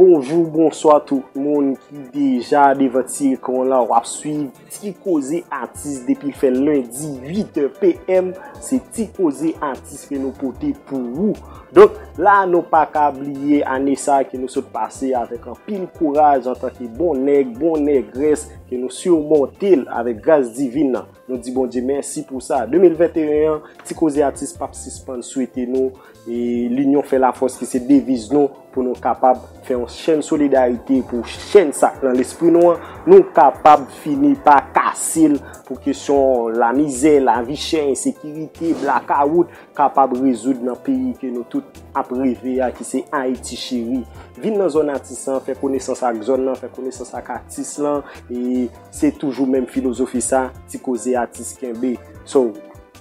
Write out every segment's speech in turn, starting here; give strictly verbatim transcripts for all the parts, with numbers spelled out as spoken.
Bonjou, bonswa tout moun ki deja devan ti ekran w lan, w ap swiv Ti Koze Atis depi l fè lendi uit è P M. Se Ti Koze Atis ke nou pote pou ou. Donk, la nou pa ka bliye ane sa ke nou sot pase avèk anpil kouraj antanke bon nèg, bon nègrès, ke nou simonte l avèk gras divin nan. Nou di Bondye mèsi pou sa. De mil venteyen an, Ti Koze Atis p ap sispann swete nou e linyon fè lafòs ki se deviz nou pou nou kapab fè yon chèn solidarite pou chèn sa k nan lespri nou an, nou kapab fini pa kase l pou kesyon lamizè, lavi chè, ensekirite, blakawout, kapab rezoud nan peyi ke nou tout ap reve a, ki se Ayiti cheri. Vin nan zòn atis lan, fè konesans ak zòn nan, fè konesans ak atis lan, e se toujou menm filozofi sa, Ti Koze Atis kenbe. So,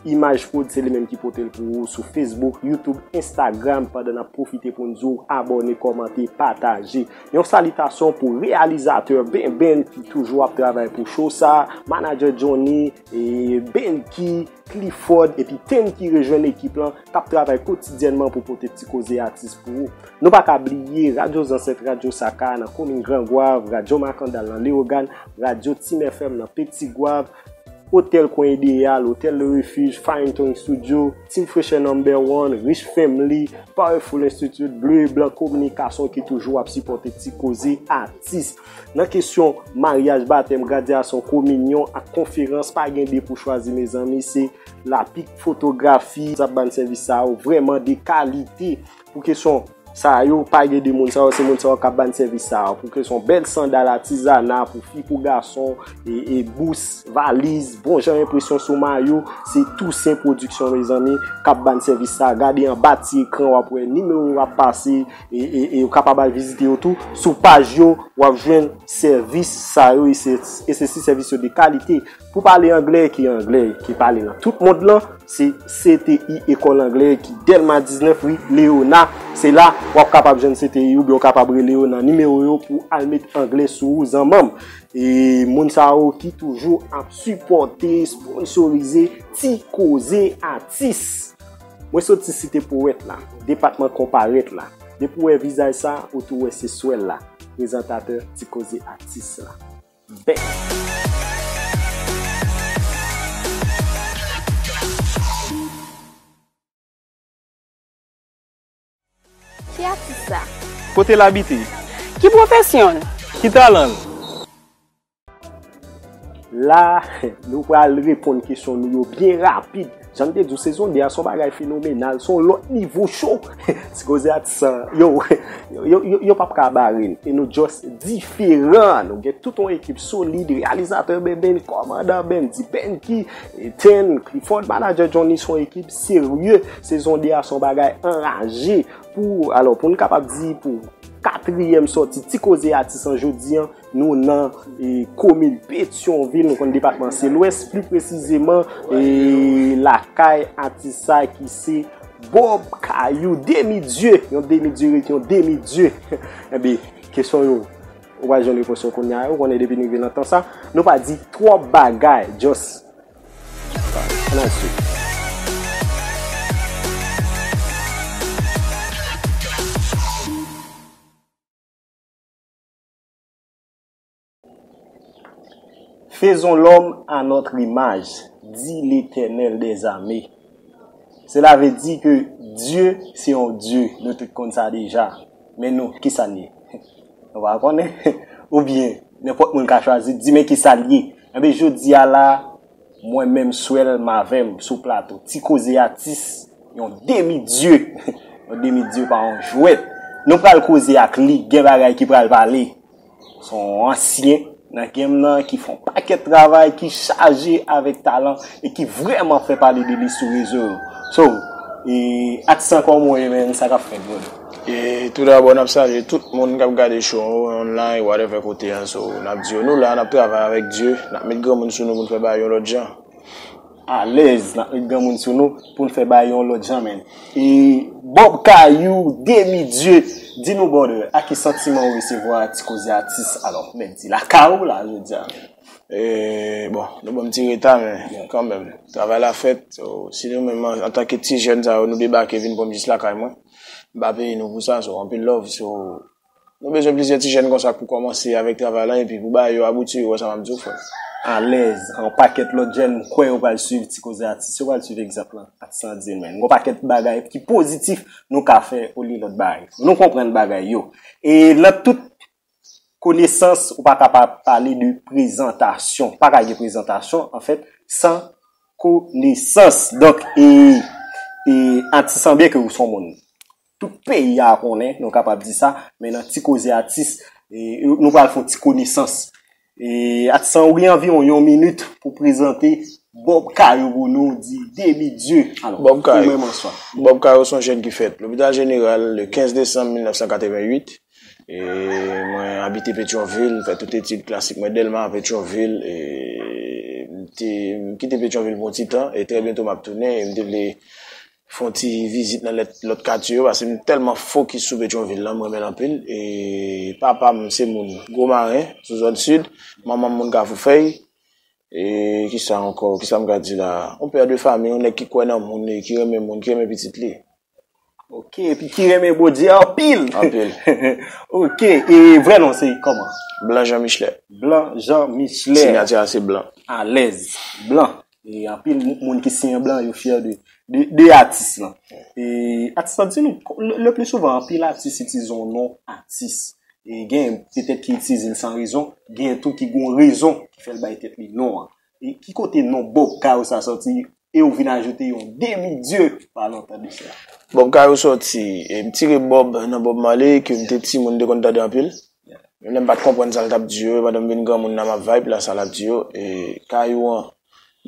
Imaj Prod se li menm ki pote l pou ou sou Facebook, YouTube, Instagram, pandan n ap pwofite pou n di w abòne, kòmante, pataje. Yon salitasyon pou reyalizatè Benben ki toujou ap travay pou show sa, manadjè Johnny, e Benki, Clifford epi Ten ki rejwenn ekip lan k ap travay kotidyènman pou pote Ti Koze Atis pou ou. Nou pa ka bliye Radyo Zansèt, Radyo Saka nan komin Gran Gwav, Radyo Makandal nan Leyogàn, Radyo Tim F M nan Peti Gwav, Otèl Kwen Ideyal, Otèl Le Refuge, Fine Tone Studio, Team Fresher Number One, Rich Family, Powerful Institute, Bleu et Blanc Kominikasyon ki toujou ap sipòte Ti Koze Atis. Nan kesyon maryaj, batèm, gradyasyon, kominyon ak konferans, pa gen de pou chwazi, mezanmi, se Lapik Fotografi k ap ban n sèvis sa yo, vrèman de kalite. Pou kesyon sa yo, pa gen de moun sa yo, se moun sa yo k ap ban n sèvis sa yo. Pou kesyon bèl sandal atizana pou fi, pou gason, e, e bous, valiz, bon jan enpresyon sou mayo, se Toussaint Production, mezanmi, k ap ban n sèvis sa. Gade anba ti ekran, w ap wè nimewo yo ap pase, e, e, e ou kapab al vizite yo tou. Sou paj yo, w ap jwenn sèvis sa yo, e se, e se si sèvis yo de kalite. Pou pale anglè, ki anglè ki pale nan tout mond lan, se C T I, Ekòl Anglè ki Dèlma diznèf, ri Leona. Se la w ap kapab jwenn C T I oubyen w kapab rele yo nan nimewo yo pou al met anglè sou ou, zanmanm. E moun sa yo ki toujou ap sipòte, sponsorize Ti Koze Atis. Mwen soti Site Powèt la, depatman Konparèt la. Depi w wè vizaj sa, ou tou wè se swèl la, prezantatè Ti Koze Atis la. Bèk. Ki atis sa? Kote l abite? Ki pwofesyon l? Ki talan l? La, nou pral reponn kesyon nou yo byen rapid. Jan m te di w, sezon de a se yon bagay fenomenal, se yon lòt nivo cho. Ti Koze Atis, yo, yo, yo, yo, yo p ap ka bare n. E nou just diferan. Nou gen tout yon ekip solid, reyalizatè Benben, kòmandan Bendy, Benki, Ten, Clifford, manadjè Johnny, se yon ekip serye. Sezon de a se yon bagay anraje. Pou, alò, pou n kapab di pou katriyèm sòti Ti Koze Atis an jodi an, nou nan, e, komin Petyonvil, nou konn depatman se Lwès, pli presizeman, e, lakay atis sa ki se Bob Kayou, Demi Dye, yon demi dye rete yon demi dye. Enben, kesyon yo, ou pral jwenn repons yo kounye a, ou konnen depi n rive nan tan sa, nou pa di twòp bagay, just Ann al swiv. Faisons l'homme à notre image, dit l'Éternel des armées. Cela veut dire que Dieu, c'est un Dieu, nou tout konn sa deja. Men nou, kisa n ye? Nou pa konnen. Oubyen, nenpòt moun ka chwazi di men kisa l ye. Enben, jodi a la, mwen menm, Swèl m avè m sou plato Ti Koze Atis, yon demi dye. Yon demi dye pa yon jwèt. Nou pral koze ak li, gen bagay ki pral pale. Se yon ansyen nan game nan ki fè yon pakèt travay, ki chaje avèk talan e ki vrèman fè pale de li sou rezo yo. So, e, atis lan, kòman w ye, man? Sa k ap fèt, brother? E toudabò, n ap salye tout moun k ap gade show an online, whatever kote a. So, n ap di yo, nou la, n ap travay avèk Dye, n ap met granmoun sou nou pou n fè bagay yon lòt jan. Alèz, n ap met granmoun sou nou pou n fè bagay yon lòt jan, man. E Bob Kayou, Demi Dye, di nou, brother, a ki santiman ou resevwa Ti Koze Atis? Alò, mèt di lakay ou la, jodi a. E, bon, nou ban m ti reta, men kanmenm, travay la fèt. So, si nou menm, an, antanke ti jèn sa yo, nou debake vin pran m jis lakay mwen, m pa peye nou pou sa, so, anpil love, so, Nou bezwen plizyè ti jèn konsa pou kòmanse avèk travay la, epi pou bagay yo abouti, yo wè sa m ap di w, frè. Alèz, yon pakèt lòt jèn, m kwè yo pral swiv Ti Koze Atis, yo pral swiv egzanp lan, Atis lan di l menm. Gon pakèt bagay ki pozitif nou ka fè olye lòt bagay. Nou konprann bagay yo. E nan tout konesans, ou pa ka pa pale de prezantasyon. Pa ka gen prezantasyon, anfèt, san konesans. Donk, e, e, Atis lan, byen ke ou se yon moun tout peyi a konnen, nou kapab di sa, men nan Ti Koze Atis, e, nou pral fè yon ti konesans. E, Atis lan, ou gen anviwon yon minit pou prezante Bob Kayou pou nou, di Demi Dye. Alò, Bob Kayou. Ou menm an swa. Bob Kayou se yon jèn ki fèt Lopital Jeneral le kenz desanm mil nèf san katrevenn uit. E mwen abite Petyonvil, m fè tout etid klasik mwen Dèlma, Petyonvil. E m te, m kite Petyonvil pou yon ti tan, e trè byento m ap tounen, e m te vle fè yon ti vizit nan lèt, lòt katye yo, paske m tèlman fokis sou Petyonvil lan, m renmen l anpil. E papa m se moun Gwo Maren, sou zòn sid, manman m moun Kafou Fèy. E kisa ankò, kisa m ka di la? Yon pè de fanmi, yon nèg ki kwè nan moun, e ki renmen moun, ki renmen pitit li. Ok, epi ki renmen Bondye anpil. Anpil. Ok, e vrè non se kòman? Blan Jean Michelet. Blan Jean Michelet. Siyati a se Blan. Alèz. Blan. E anpil moun ki siyen Blan, yo fyè de, de, de atis lan. E atis lan, di nou, le, le pli souvan, anpil atis itilize yon non atis. E gen petèt ki itilize l san rezon, gen tou ki gon rezon ki fè l bay tèt li non an. E ki kote non Bob Kayou sa sòti? E ou vin ajoute yon demi dye pa lontan de sa. Bob Kayou sòti, e m tire Bob nan Bob Marley, ke m te timoun, m te konn tande anpil. Menm lè m pa t konprann sa l t ap di yo, pandan m vin granmoun nan m ap vibe la, sa l ap di yo. E Kayou an,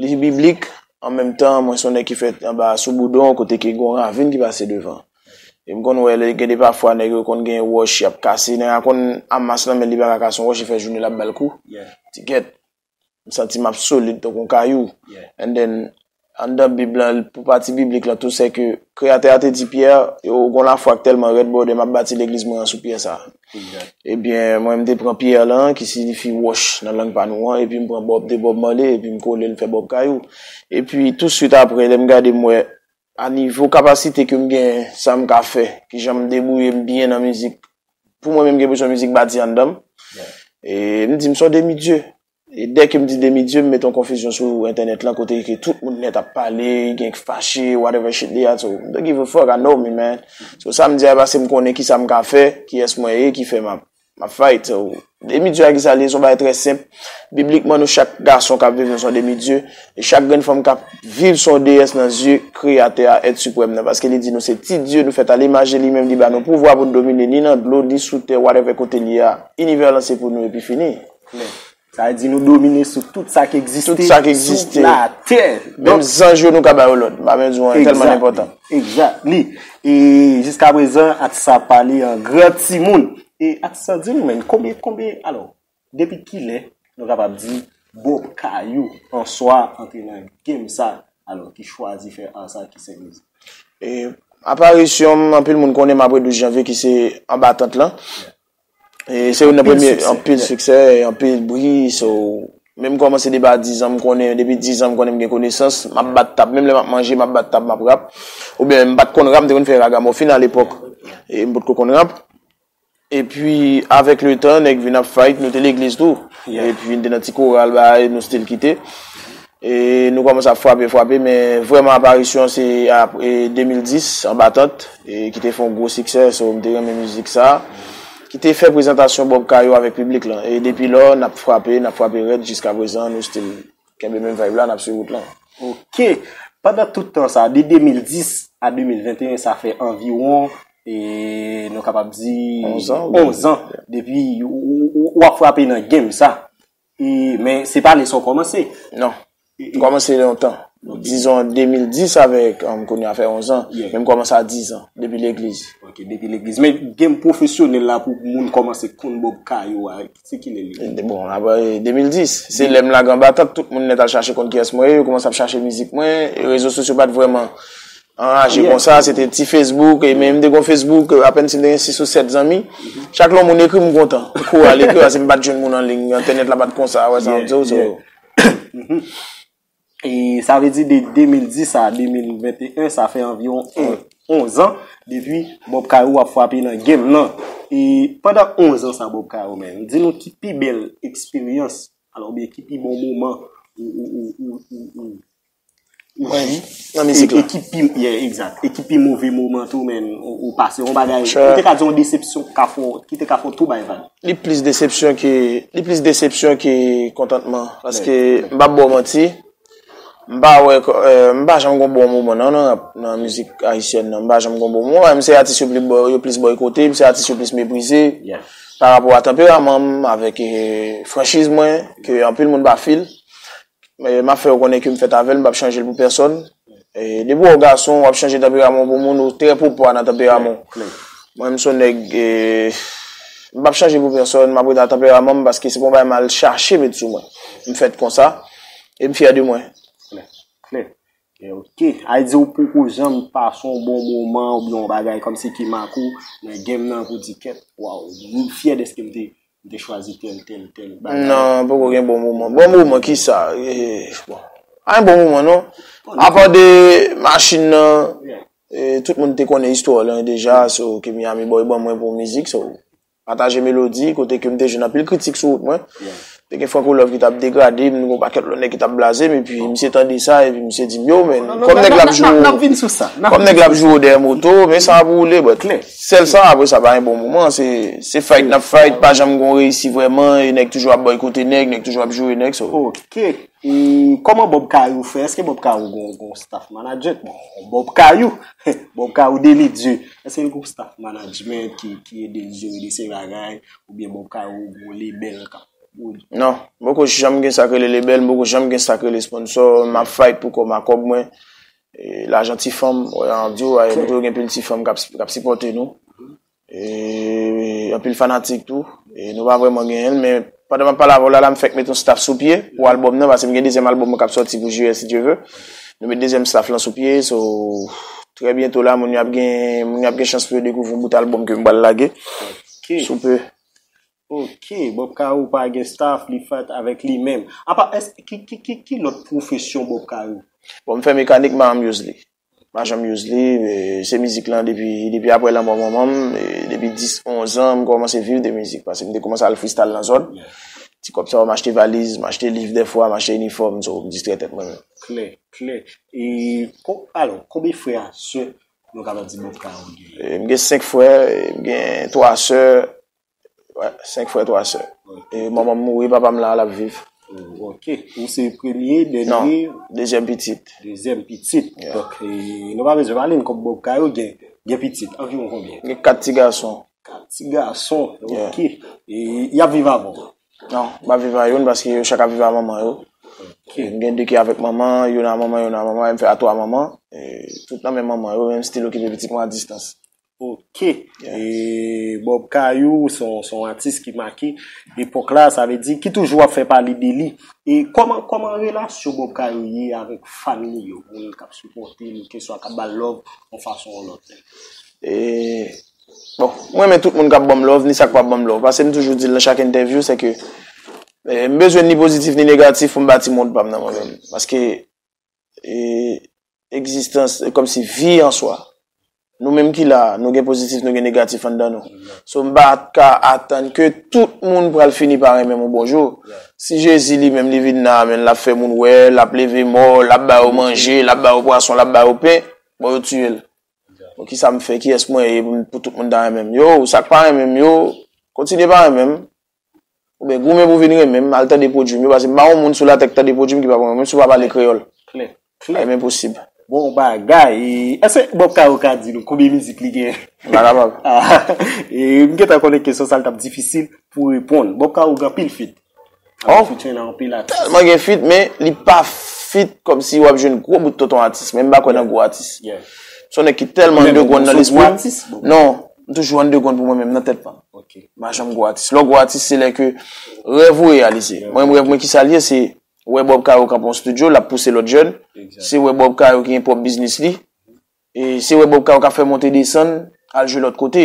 li biblik, an menm tan, mwen se yon nèg ki fèt anba sou Boudon, kote ke gen yon ravin ki pase devan. E m konn wè, lè gen de pafwa, nèg yo konn gen wòch, y ap kase, nèg la konn anmas nan men l, li pa ka kase yon wòch, li fè jounen l ap ba l kou. Ti gèt. M santi m ap solid tankou yon kayou. And then, anndan Bib lan, pou pati biblik lan tou, se ke Kreyatè a te di Pyè, yo gon lafwa k tèlman rèd, brother, m ap bati legliz mwen an sou pyè sa a. Ebyen, mwen, m te pran pyè lan, ki siyifi wòch nan lang pa nou an, epi m pran Bob, de Bob Marley, epi m kole l fè Bob Kayou. Epi, touswit apre, lè m gade, m wè, a nivo kapasite ke m gen, sa m ka fè, kijan m debouye m byen nan mizik, pou mwen menm, gen bezwen mizik bati anndan m. E m di m se yon demi dye. E dè ke m di demi dye, m mete yon konfizyon sou entènèt lan, kote ke tout moun nèt ap pale, gen k fache, whatever shit they are, so, don't give a fuck, I know me, man. So, sa m di a, paske m konnen kisa m ka fè, kiyès mwen ye, ki fè m ap, m ap fight. So, demi dye a, kisa l ye, se yon bagay trè senp. Biblikman, nou chak gason k ap viv, nou se yon demi dye. E chak grenn fanm k ap viv, se yon deyès nan zye Kreyatè a, Èt Siprèm nan. Paske li di nou se ti dye, nou fèt a limaj de li menm, li ba nou pouvwa pou n domine ni nan dlo, ni sou tè, whatever kote l ye a. Inivè lan se pou nou, epi fini. Sa vle di nou domine sou tout sa k egziste sou latè. Menm zanj yo, nou ka ba yo lòd. M pa bezwen di w, tèlman l enpòtan. Exactly. E jiskaprezan, atis sa ap pale an gran timoun. E atis sa, di nou menm, konbyen, konbyen, alò, depi kilè nou kapab di Bob Kayou an swa antre nan game sa, alò, ki chwazi fè art sa, ki sèvi? E aparisyon m, anpil moun konnen m apre douz janvye, ki se anba tant lan. E se youn nan premye, anpil siksè, anpil bri, so, men m kòmanse depi a diz an, m konnen, depi diz an, m konnen m gen konesans, m ap bat tab, menm lè m ap manje, m ap bat tab, m ap rap. Oubyen m pa t konn rap, m te konn fè ragamòfin alepòk. E m potko konn rap. Epi, avèk letan, nèg vin ap fight, nou te legliz tou. Epi, n te nan ti koral, bagay, nou still kite. E nou kòmanse ap frape, frape, men vrèman aparisyon se ap, e, de mil dis, anba tant, e ki te fè yon gwo siksè, so m te renmen mizik sa, ki te fè prezantasyon Bob Kayou avèk piblik lan. E depi lò, n ap frape, n ap frape rèd, jiskaprezan, nou still kenbe menm vibe la, n ap swiv wout lan. Ok. Pandan tout tan sa, de de mil dis a de mil venteyen, sa fè anviwon, e, nou kapab di, onz an, onz an, depi w, w, w, w ap frape nan game sa. E, men se pa lè sa w kòmanse. Non. M kòmanse lontan. Dizon de mil dis avèk, um, kounye a fè onz an. Men m kòmanse a diz an, depi legliz. Ok, depi legliz. Men game pwofesyonèl la pou moun kòmanse konn Bob Kayou a, se kilè li ye? Bon, apre de mil dis, se lè m lage anba tant, tout moun nèt al chache konn kiyès mwen ye, yo kòmanse ap chache mizik mwen, e rezo sosyo pa t vrèman anraje konsa, se te ti Facebook, e menm m te gon Facebook, apèn si m te gen sis ou sèt zanmi. Chak lè yon moun ekri m, m kontan. M kouri al ekri, paske m pa t jwenn moun an liy, entènèt la pa t konsa, wè sa m di w, so. E sa vle di de de mil dis a de mil venteyen, sa fè anviwon en, onz an depi Bob Kayou ap frape nan game nan. E pandan onz an sa, Bob Kayou, men, di nou ki pi bèl eksperyans, alò, oubyen ki pi bon moman ou, ou, ou, ou, ou, ou, ou Mwen, nan mizik la. E ki pi, yeah, exact. E ki pi move moman tou, men, ou, ou pase yon bagay, ou te ka di yon desepsyon ki te ka fè w tou bay vag. Li plis desepsyon ke, li plis desepsyon ke kontantman. Paske, m p ap ba w manti, m pa wè, eh, m pa janm gon bon moman nan, nan rap, nan mizik ayisyèn nan. M pa janm gon bon moman. M se atis yo plis, yo plis bòykote, m se atis yo plis meprize. Pa rapò a tanperaman m, avèk, eh, franchiz mwen, ke anpil moun pa feel. Men m ap fè yo konnen ke m fèt avè l, m p ap chanje l pou pèsonn. E depi w gason, w ap chanje tanperaman w pou moun, ou trè pwopwa nan tanperaman w. Mwen, m se yon nèg, e, m p ap chanje pou pèsonn, m ap rete a tanperaman m, paske se pa yon bagay m al chache met sou mwen. M fèt konsa, e m fyè de mwen. Klè. E, ok. A di ou poko janm pase yon bon moman oubyen yon bagay kòmsi ki make w nan game nan pou di kèt, waw, m fyè dèske m te, m te chwazi tèl, tèl, tèl bagay. Non, poko gen bon moman. Bon moman, kisa? Eh, bon. Pa gen bon moman, non. Apa de machin nan, eh, tout moun te konnen istwa lan deja, so, ke Miami Boy ban mwen pou mizik, so, pataje melodi, kote ke m te jwenn anpil kritik sou wout mwen. Te gen Franco Love ki t ap degrade m, gon pakèt lòt nèg ki t ap blaze m, epi misye tande sa, epi misye di m, yo, men, kòm nèg la ap jwe, kòm nèg la ap jwe dèyè moto, men sa ap woule, but sèl sa, apre sa, pa gen bon moman, se, se fight n ap fight, pa janm gon reyisi vrèman, e nèg toujou ap bòykote nèg, nèg toujou ap joure nèg, so. Ok. E kòman Bob Kayou fè? Èske Bob Kayou gon, gon staff management? Bon, Bob Kayou, Bob Kayou Deli Dye. Èske l gon staff management ki, ki ede l jere de se bagay? Oubyen Bob Kayou gon label k ap pwodui? Non, m poko janm gen sa k rele label, m poko janm gen sa k rele sponsor, m ap fight pou kò m a kòb mwen. E, lajan ti fanm, wè, an di w, e, nou toujou gen pil ti fanm k ap, k ap sipòte nou. E, anpil fanatik tou. E, nou pa vrèman genyen l, men pandan m ap pale avè w la, la, m fèk mete yon staff sou pye pou albòm nan, paske m gen dezyèm albòm mwen k ap sòti pou jiyè, si Dye vle. Nou met dezyèm staff lan sou pye, so, trè byento la, moun yo ap gen, moun yo ap gen chans pou yo dekouvri yon bout albòm ke m pral lage. Sou pe. Ok, Bob Kayou pa gen staff, li fèt avèk li menm. Apa, èske, ki, ki, ki, ki lòt pwofesyon Bob Kayou? Bon, m fè mekanik, m pa janm use li. M pa janm use li, e, se mizik lan depi, depi apre lanmò manman m, e, depi dis, onz an, m kòmanse viv de mizik, paske m te kòmanse al freestyle nan zòn. Ti kòb sa yo, m achte valiz, m achte liv dèfwa, m achte inifòm, so, m distrè tèt mwen menm. Klè, klè. E, ko, alò, konbyen frè a sè nou kapab di Bob Kayou genyen? E, m gen senk frè, e, m gen twa sè, wè, senk frè, twa sè. E manman m mouri, papa m la, l ap viv. Oh, ok. Ou se premye, dènye? Non, dezyèm pitit. Dezyèm pitit. Donk, e, nou pa bezwen pale, n kòm Bob Kayou gen, gen pitit. Anviwon konbyen? Gen kat ti gason. Kat ti gason, ok. E y ap viv avè w? Non, m pa viv a youn paske yo chak ap viv a manman yo. M gen de ki avèk manman, youn a manman, youn a manman, m fè a twa manman. E, tout nan men manman yo, men m still okipe pitit mwen a distans. Ok. E Bob Kayou, se yon, se yon atis ki make epòk la, sa vle di, ki toujou ap fè pale de li. E kòman, kòman relasyon Bob Kayou ye avèk fanmi yo, moun k ap sipòte l, keswa k ap ba l love, yon fason ou yon lòt? E, bon, mwen renmen tout moun k ap ban m love, ni sa k pa ban m love. Paske m toujou di l nan chak entèvyou, se ke, e, m bezwen ni pozitif ni negatif pou m bati mond pa m nan mwen menm. Paske e, egzistans, e, kòmsi vi an swa. Nou menm ki la, nou gen pozitif, nou gen negatif anndan nou. So, m pa ka atann ke tout moun pral fini pa renmen m yon bon jou. Si Jezi li menm li vin la, men l ap fè moun wè, l ap leve mò, l ap ba yo manje, l ap ba yo pwason, l ap ba yo pen, bon, yo tiye l. Bon, kisa m fè, kiyès mwen ye pou, pou tout moun ta renmen m? Yo, sa k pa renmen m yo, kontinye pa renmen m. Oubyen goumen pou vin renmen m, al tande pwodui m yo, paske m pa yon moun sou latè k tande pwodui m ki pa renmen m, menm si w pa pale kreyòl. Klè, klè. Enben posib. Bon bagay. E, èske Bob Kayou ka di nou konbyen mizik li gen? M pa kapab. Ah, e, m gentan konnen kesyon sa l t ap difisil pou reponn. Bob Kayou gen anpil feat. Oh! Featuring anpil atis. Tèlman gen feat, men li pa feat kòmsi w ap jwenn gwo bout tonton atis, men m pa kwè nan gwo atis. Se yon nèg ki tèlman underground nan lespri m. Non, m toujou underground pou mwen menm nan tèt pa m. M pa janm gwo atis. Lè w gwo atis, se lè ke rèv ou reyalize. Mwen menm rèv mwen kisa l ye, se wè Bob Kayou kanpe yon estidyo, l ap pouse lòt jèn. Se wè Bob Kayou ki gen pwòp biznis li. E se wè Bob Kayou k ap fè monte desann, al jwe lòt kote.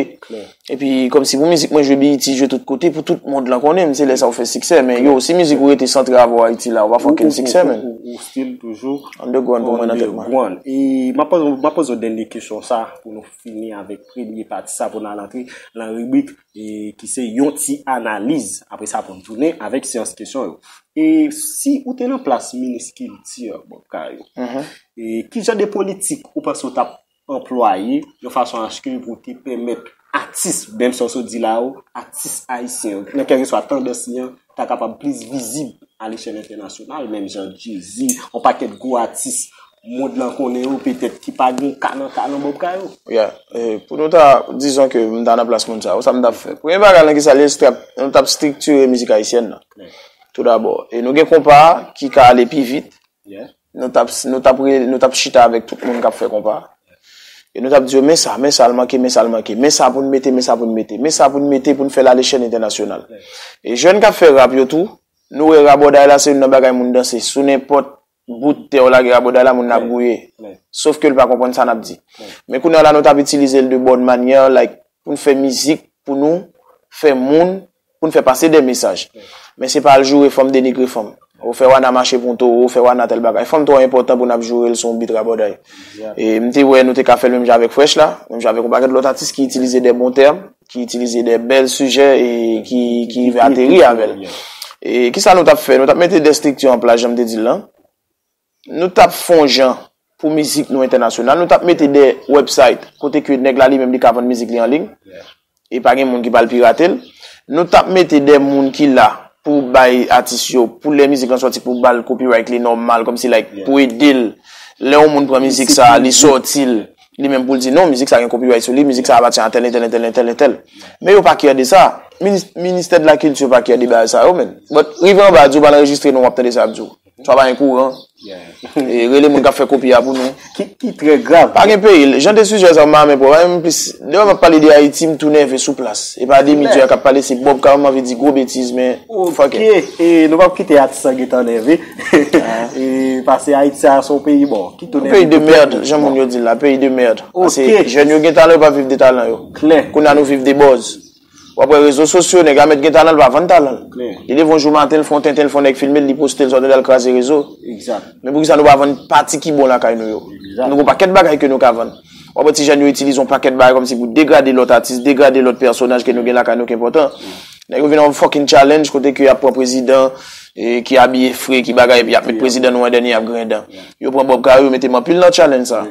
Epi, kòmsi pou mizik mwen jwe B E T, jwe tout kote, pou tout mond lan konnen m, se lè sa ou fè siksè. Men yo, si mizik ou rete san travay Ayiti la, ou pa fè okenn siksè, men. Ou still toujou underground pou mwen nan tèt mwen. E m ap poze, m ap poze yon dènye kesyon sa, pou nou fini avèk premye pati sa, pou n al antre nan ribrik, e ki se yon ti analiz. Apre sa, pou n tounen avèk seyans kesyon yo. E si ou te nan plas minis kilti, Bob Kayou, e ki jan de politik ou panse ou t ap anplwaye yon fason aske pou te pèmèt atis, menm sa w sot di la yo, atis ayisyen yo, nan kèlkeswa tandans li an, ta kapab plis vizib alechèl entènasyonal, menm jan Jay-Z, yon pakèt gwo atis mond lan konnen yo, petèt ki pa gen ka nan talan Bob Kayou. Yeah, e, pou nou ta, dizon ke m ta nan plas moun sa yo, sa m t ap fè? Premye bagay lan ki sa l ye, se t ap, nou t ap estriktire mizik ayisyèn nan. Toudabò, e nou gen konpa ki ka ale pi vit. Nou t ap, nou t ap re-, nou t ap chita avèk tout moun k ap fè konpa. E nou t ap di yo, men sa, men sa l manke, men sa l manke, men sa pou n mete, men sa pou n mete, men sa pou n mete pou n fè l alechèl entènasyonal. E jèn k ap fè rap yo tou, nou wè rabòday la se youn nan bagay moun danse. Sou nenpòt bout tè w lage rabòday la, moun nan ap gouye. Sof ke l pa konprann sa n ap di. Men kounye a la, nou t ap itilize l de bòn manyè, like, pou n fè mizik, pou nou fè moun, pou n fè pase de mesaj. Men se pa al joure fanm, denigre fanm. Ou fè Wana mache pou yon towo, ou fè Wana tèl bagay. Fanm twò enpòtan pou n ap joure l sou yon bit rabòday. E m te wè nou te ka fè l menm jan avèk Fresh la, menm jan avèk yon pakèt lòt atis ki itilize de bon tèm, ki itilize de bèl sijè e ki, ki rive ateri avè l. E kisa nou t ap fè? Nou t ap mete de estrikti an plas, jan m te di l lan. Nou t ap fè yon jan pou mizik nou entènasyonal. Nou t ap mete de website kote ke nèg la li menm li ka vann mizik li an liy. E pa gen moun ki pral pirate l. Nou t ap mete de moun ki la pou bay atis yo, pou lè mizik lan sòti, pou ba l copyright li nòmal, kòmsi, like, pou ede l. Lè yon moun pran mizik sa, li sòti l, li menm pou l di, "Non, mizik sa gen copyright sou li, mizik sa apatyen a tèl, entèl, entèl, entèl, entèl." Men yo pa kè de sa. Minis-, ministè de la kilti pa kè de bagay sa yo, men. But, rive anba, di w pa anrejistre non, w ap tande sa y ap di w. Swa pa gen kouran. E rele moun k ap fè kopi a pou nou. Ki, ki trè grav. Pa gen peyi. Jan de sijè sa yo m pa renmen pran. Mwen menm plis, devan m ap pale de Ayiti, m tou nève sou plas. E pa de medya k ap pale, se Bob Kayou, m anvi di gwo betiz, men fuck it. E nou p ap kite atis lan gentan nève. E pase Ayiti a se yon peyi, bon, ki tou nève. Yon peyi de merde, jan moun yo di l la, peyi de merde. Pase jèn yo gen talan, yo pa viv de talan yo. Kounye a nou viv de buzz. W ap wè rezo sosyo, nèg la mèt gen talan, l pa vann talan l. Li leve yon jou maten, l fè yon tenten, l fè yon nèg filme l, li poste l, sa w tande al kraze rezo. Men poukisa nou pa vann pati ki bon lakay nou yo? Nou gon pakèt bagay ke nou ka vann. W ap wè ti jèn yo itilize yon pakèt bagay kòmsi pou degrade lòt atis, degrade lòt pèsonaj ke nou gen lakay nou ki enpòtan. Nèg yo vin nan yon fucking challenge kote ke y ap pran prezidan, e, ki abiye fre, ki bagay, epi y ap met prezidan nou an dènye, y ap griyen dan. Yo pran Bob Kayou, yo mete m anpil nan challenge sa.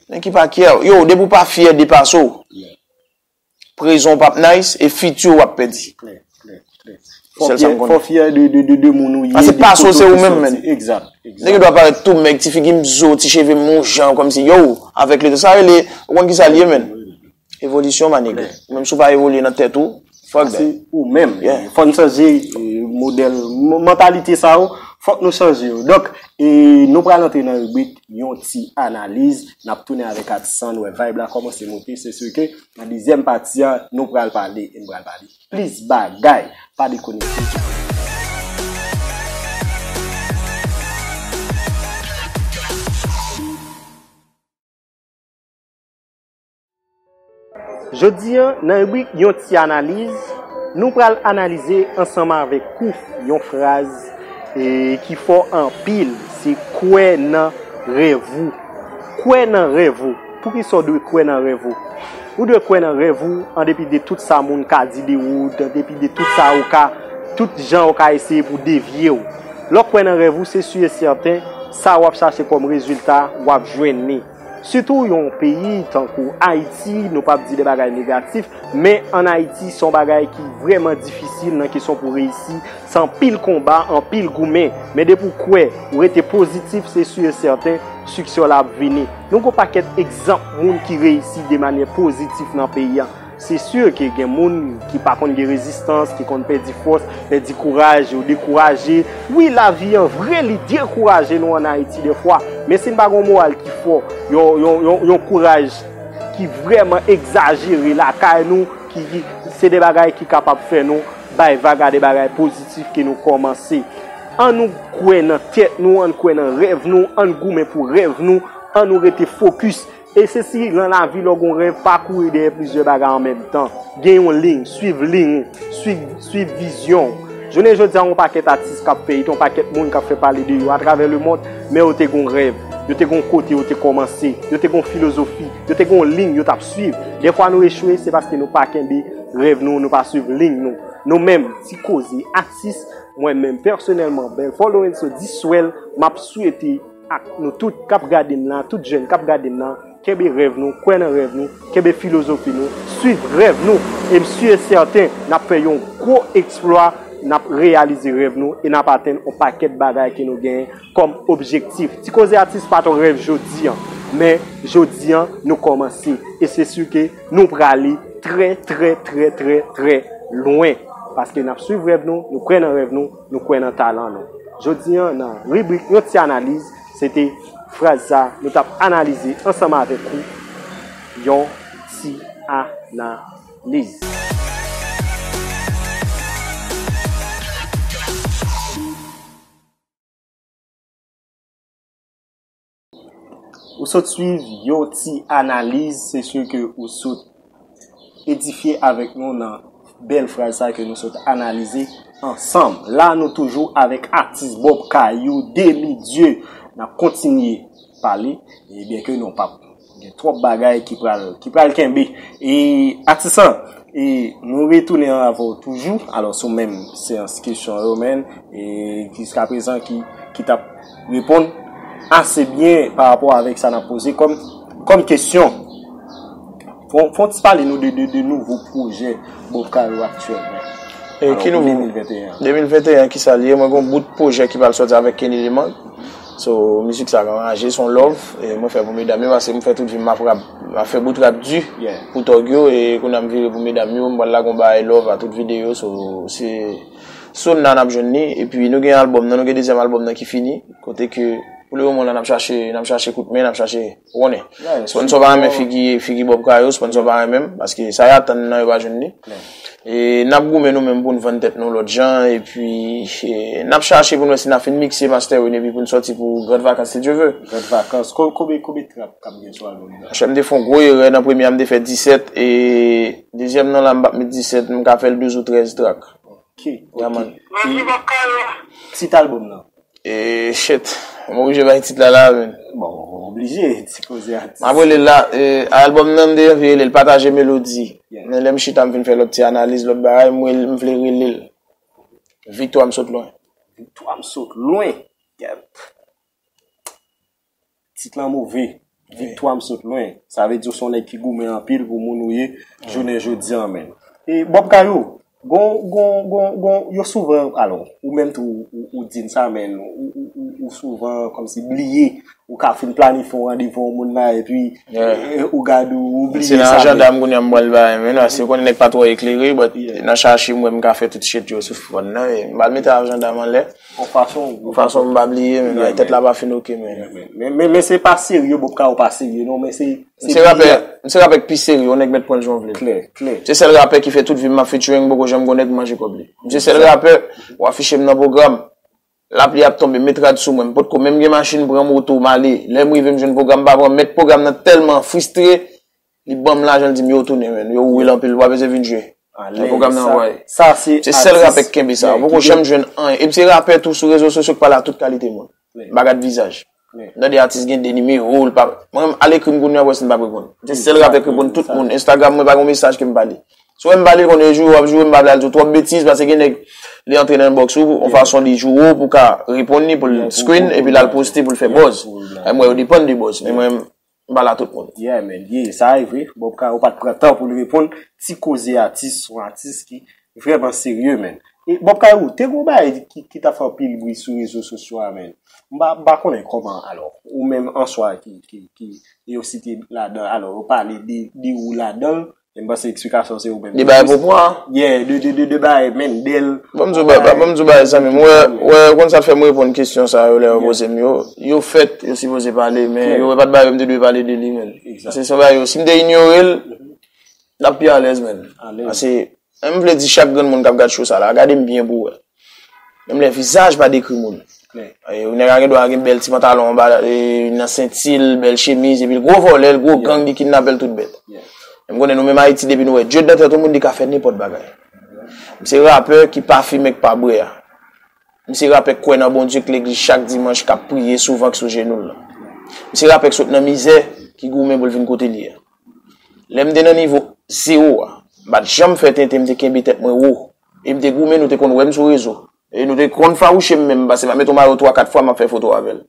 Nèg ki pa kyè. Yo, depi w pa fyè, depase w. Prezan w p ap nice e fiti w w ap pèdi. Klè, klè, klè. Fò w fyè, fò w fyè de, de, de, de moun ou ye, de kote w soti. Egzat, egzat. Nèg yo dwe parèt tou mèg, ti figi m zo, ti cheve m yon jan, kòmsi, yo, avèk letan, sa rele, ou konn kisa l ye, menn? Evolisyon, my nigga. Ou menm si w pa evolye nan tèt ou, fuck that. Se ou menm. Fò n chanje, e, modèl, m-, mantalite sa yo, fòk nou chanje yo. Donk, e, nou pral antre nan ribrik yon ti analiz, n ap tounen avèk atis lan, nou wè vibe la kòmanse monte, se si ke nan dezyèm pati a, nou pral pale, e n pral pale plis bagay. Pa dekonekte. Jodi a, nan ribrik Yon Ti Analiz, nou pral analize ansanm avèk ou yon fraz, e, ki fò anpil, se kwè nan rèv ou. Kwè nan rèv ou. Poukisa w dwe kwè nan rèv ou? Ou dwe kwè nan rèv ou, an depi de tout sa moun ka di de ou, an depi de tout sa ou ka, tout jan ou ka eseye pou devye w. Lè w kwè nan rèv ou, se si e sèten, sa w ap chache kòm rezilta, w ap jwenn li. Sitou yon peyi tankou Ayiti, nou p ap di de bagay negatif, men ann Ayiti, se yon bagay ki vrèman difisil nan kesyon pou reyisi. Se anpil konba, anpil goumen. Men depi w kwè, ou rete pozitif, se si e sèten, siksè w la ap vini. Nou gon pakèt egzanp moun ki reyisi de manyè pozitif nan peyi a. Se si ke gen moun ki pa konn gen rezistans, ki konn pèdi fòs, pèdi kouraj, yo dekouraje. Wi, lavi an vre, li dekouraje nou ann Ayiti dèfwa. Men si n pa gen yon moral ki fò, yon, yon, yon, yon kouraj ki vrèman egzajere lakay nou, ki, ki, se de bagay ki kapab fè nou bay vag a de bagay pozitif ke nou kòmanse. Ann nou kwè nan tèt nou, ann kwè nan rèv nou, ann goumen pou rèv nou, ann nou rete fokis. E se si nan lavi lè w gen yon rèv, pa kouri dèyè plizyè bagay an menm tan. Gen yon liy, swiv liy ou, swiv, swiv vizyon w. Jounen jodi a, yon pakèt atis k ap feyite, yon pakèt moun k ap fè pale de yo atravè lemonn, men yo te gen yon rèv, yo te gen yon kote yo te kòmanse, yo te gen yon filozofi, yo te gen yon liy yo t ap swiv. Dèfwa nou echwe, se paske nou pa kenbe rèv nou, nou pa swiv liy nou. Nou menm, Ti Koze Atis, mwen menm pèsonèlman, Belfort Lorenzo Diswèl, m ap swete ak nou tout k ap gade m la, tout jèn k ap gade m la, kenbe rèv nou, kwè nan rèv nou, kenbe filozofi nou, swiv rèv nou. E m si e sèten, n ap fè yon gwo eksplwa, n ap reyalize rèv nou e n ap atenn yon pakèt bagay ke nou genyen kòm objektif. Ti Koze Atis pa t yon rèv jodi a, men jodi a, nou kòmanse. E se si ke nou prale trè, trè, trè, trè, trè lwen. Paske n ap swiv rèv nou, nou kwè nan rèv nou, nou kwè nan talan nou. Jodi a, nan ribrik Yon Ti Analiz, se te fraz sa nou t ap analize ansanm avèk ou, Yon Ti Analiz. Ou sot swiv Yon Ti Analiz, se si ke ou sot edifye avèk nou nan bèl fraz sa ke nou sot analize ansanm. La, nou toujou avèk atis Bob Kayou, Demi Dye. N ap kontinye pale, e byen ke nou p ap gen twòp bagay ki pral, ki pral kenbe. E atis lan, e nou retounen avè w toujou. Alò, sou menm seyans kesyon yo, men, e jiska prezan ki, ki t ap reponn ase byen pa rapò avèk sa n ap poze kòm, kòm kesyon. Fon, fon ti pale nou de, de, de nouvo pwojè Bob Kayou aktyèlman. E ki nouvo? Alò, pou de mil venteyen an. De mil venteyen an, ki sa l ye? Mwen gen yon bout pwojè ki pral sòti avèk Kenny Lemang. So, mizik sa k anraje, se yon love. E mwen fè pou medam yo, paske mwen fè tout vi m ap rap, m ap fè bout rap di pou tòg yo. E kounye a m vire pou medam yo, m pral lage yon bagay love a tout videyo. So, se Soon nan n ap jwenn li. Epi nou gen albòm nan, nou gen dezyèm albòm nan ki fini. Kote ke, pou le moman la, n ap chache, n ap chache kout men, n ap chache, ou konnen. Sponsò pa renmen figi, figi Bob Kayou, sponsò pa renmen m, paske sa y atann nan yo pa jwenn li. E n ap goumen nou menm pou n vann tèt nou lòt jan, epi e, n ap chache pou n wè si n ap fin mikse, mastering, epi pou n sòti pou Grand Vacances, si Dye ve. Grand Vacances, ko-, konbyen, konbyen trap k ap gen sou albòm nan? Chè, m te fè yon gwo erè nan premye a, m te fè disèt, e dezyèm nan la, m p ap met disèt, m ka fè l douz ou trèz trak. Ok, ok. Yeah, man. E tit albòm nan? E, shit. M oblije bay tit la la, men. Bon, ou oblije, Ti Koze Atis. M ap rele l la, e, albòm nan, m te anvi rele l Pataje Melodi. Yeah. Men lè m chita, m vin fè lòt ti analiz, lòt bagay, m rele, m vle rele l Viktwa M Sot Lwen. Viktwa M Sot Lwen. Yeah. Tit lan move. Wi. Viktwa M Sot Lwen. Sa vle di w se yon nèg ki goumen anpil pou moun ou ye jounen jodi a, men. E Bob Kayou, gon, gon, gon, gon, yo souvan, alò, ou menm tou, ou, ou di n sa, men, ou, ou, ou, ou souvan kòmsi bliye, ou ka fin planifye yon randevou yon moun la, epi, e, ou gade, ou, ou bliye sa, men. Se nan ajanda m kounye a m pral bay, men, paske ou konnen nèg pa twò eklere, but nan chache m wè m ka fè tout shit yo sou fòn nan, e m pral mete ajanda m anlè. Yon fason, yon fason m pa bliye, men, tèt la pa fin oke, men. Men, men, men se pa serye, Bob Kayou pa serye, non, men se, se rapè, m se rapè k pi serye, yon nèg mèt pran l jan w vle. Klè, klè. Se sèl rapè ki fè tout vi m m ap featuring, m poko janm gon nèg m manje kòb li. M se sèl rapè, w afiche m nan pwogram, lapli ap tonbe, m met rad sou mwen, m potko menm gen machin, pran moto, m ale. Lè m rive, m jwenn pwogram, m pa pran, mèt pwogram nan tèlman fristre, li ban m lajan, li di m, "Yo, tounen, men. Yo, ou rele anpil, ou pa bezwen vin jwe." Lè pwogram nan anvwaye. Se sèl rapè k kenbe sa. Ou poko janm jwenn anyen. Epi se rapè tou sou rezo sosyo k pale a tout kalite moun. M pa gad vizaj. M tande atis gen de nimewo, l pa, mwen menm, al ekri m kounye a, w wè si m p ap reponn. Se sèl rapè k reponn tout moun. Instagram mwen pa gen mesaj ke m pa li. Si w wè m pa li, konnen joure w ap joure, m pa vle al di w twòp betiz, paske gen nèg, li antre nan inbox ou, yon fason li joure w pou w ka reponn li, pou l screen, epi l al poste, pou l fè buzz. E mwen, yo depann de buzz. Men mwen, m pale a tout moun. Yeah, man, yeah, sa e vre. Bob Kayou pa t pran tan pou l reponn. Ti Koze Atis, yon atis ki vrèman serye, man. E Bob Kayou, te gon bagay ki, ki t ap fè anpil bri sou rezo sosyo a, man. M pa, m pa konnen kòman, alò, ou menm an swa ki, ki, ki, yo site ladan, alò, yo pale de, de ou ladan l, men m panse eksplikasyon se ou menm ki plis. De bagay pwopwa? Yeah, de, de, de, de bagay, man, dèl. Ban m di w ba-, ba-, ban m di w bagay, zanmi m. Wè, wè, ou konn sa k fè m reponn kesyon sa yo lè yo poze m yo. Yo fèt, yo sipoze pale, men yo wè pa t bagay yo m te dwe pale de li, man. Paske se yon bagay yo, si m te inyore l, n ap pi alèz, man. Paske, men m vle di chak grenn moun k ap gad show sa la, gade m byen pou w wè. Menm lè vizaj pa dekri moun. E, nèg la gen dwa gen bèl ti pantalon anba, e, nan senti l, bèl chemiz, epi l gwo vòlè, l gwo gang, li kidnapè l tout bèt. Men m konnen nou menm Ayiti, depi nou wè Dye nan tèt yon moun, li ka fè nenpòt bagay. M se rapè ki pa fimen, k pa bwè a. M se rapè k kwè nan Bondye, k legliz chak dimanch, k ap priye souvan, k sou jenou l lan. M se rapè k sot nan mizè, ki goumen pou l vin kote l ye a. Lè m te nan nivo zewo a, m pa t janm fè tenten, m te kenbe tèt mwen wo. E m te goumen, nou te konn wè m sou rezo. E nou te konn fawouche m menm, paske m ap mete yon mayo twa, kat fwa, m ap fè foto avè l.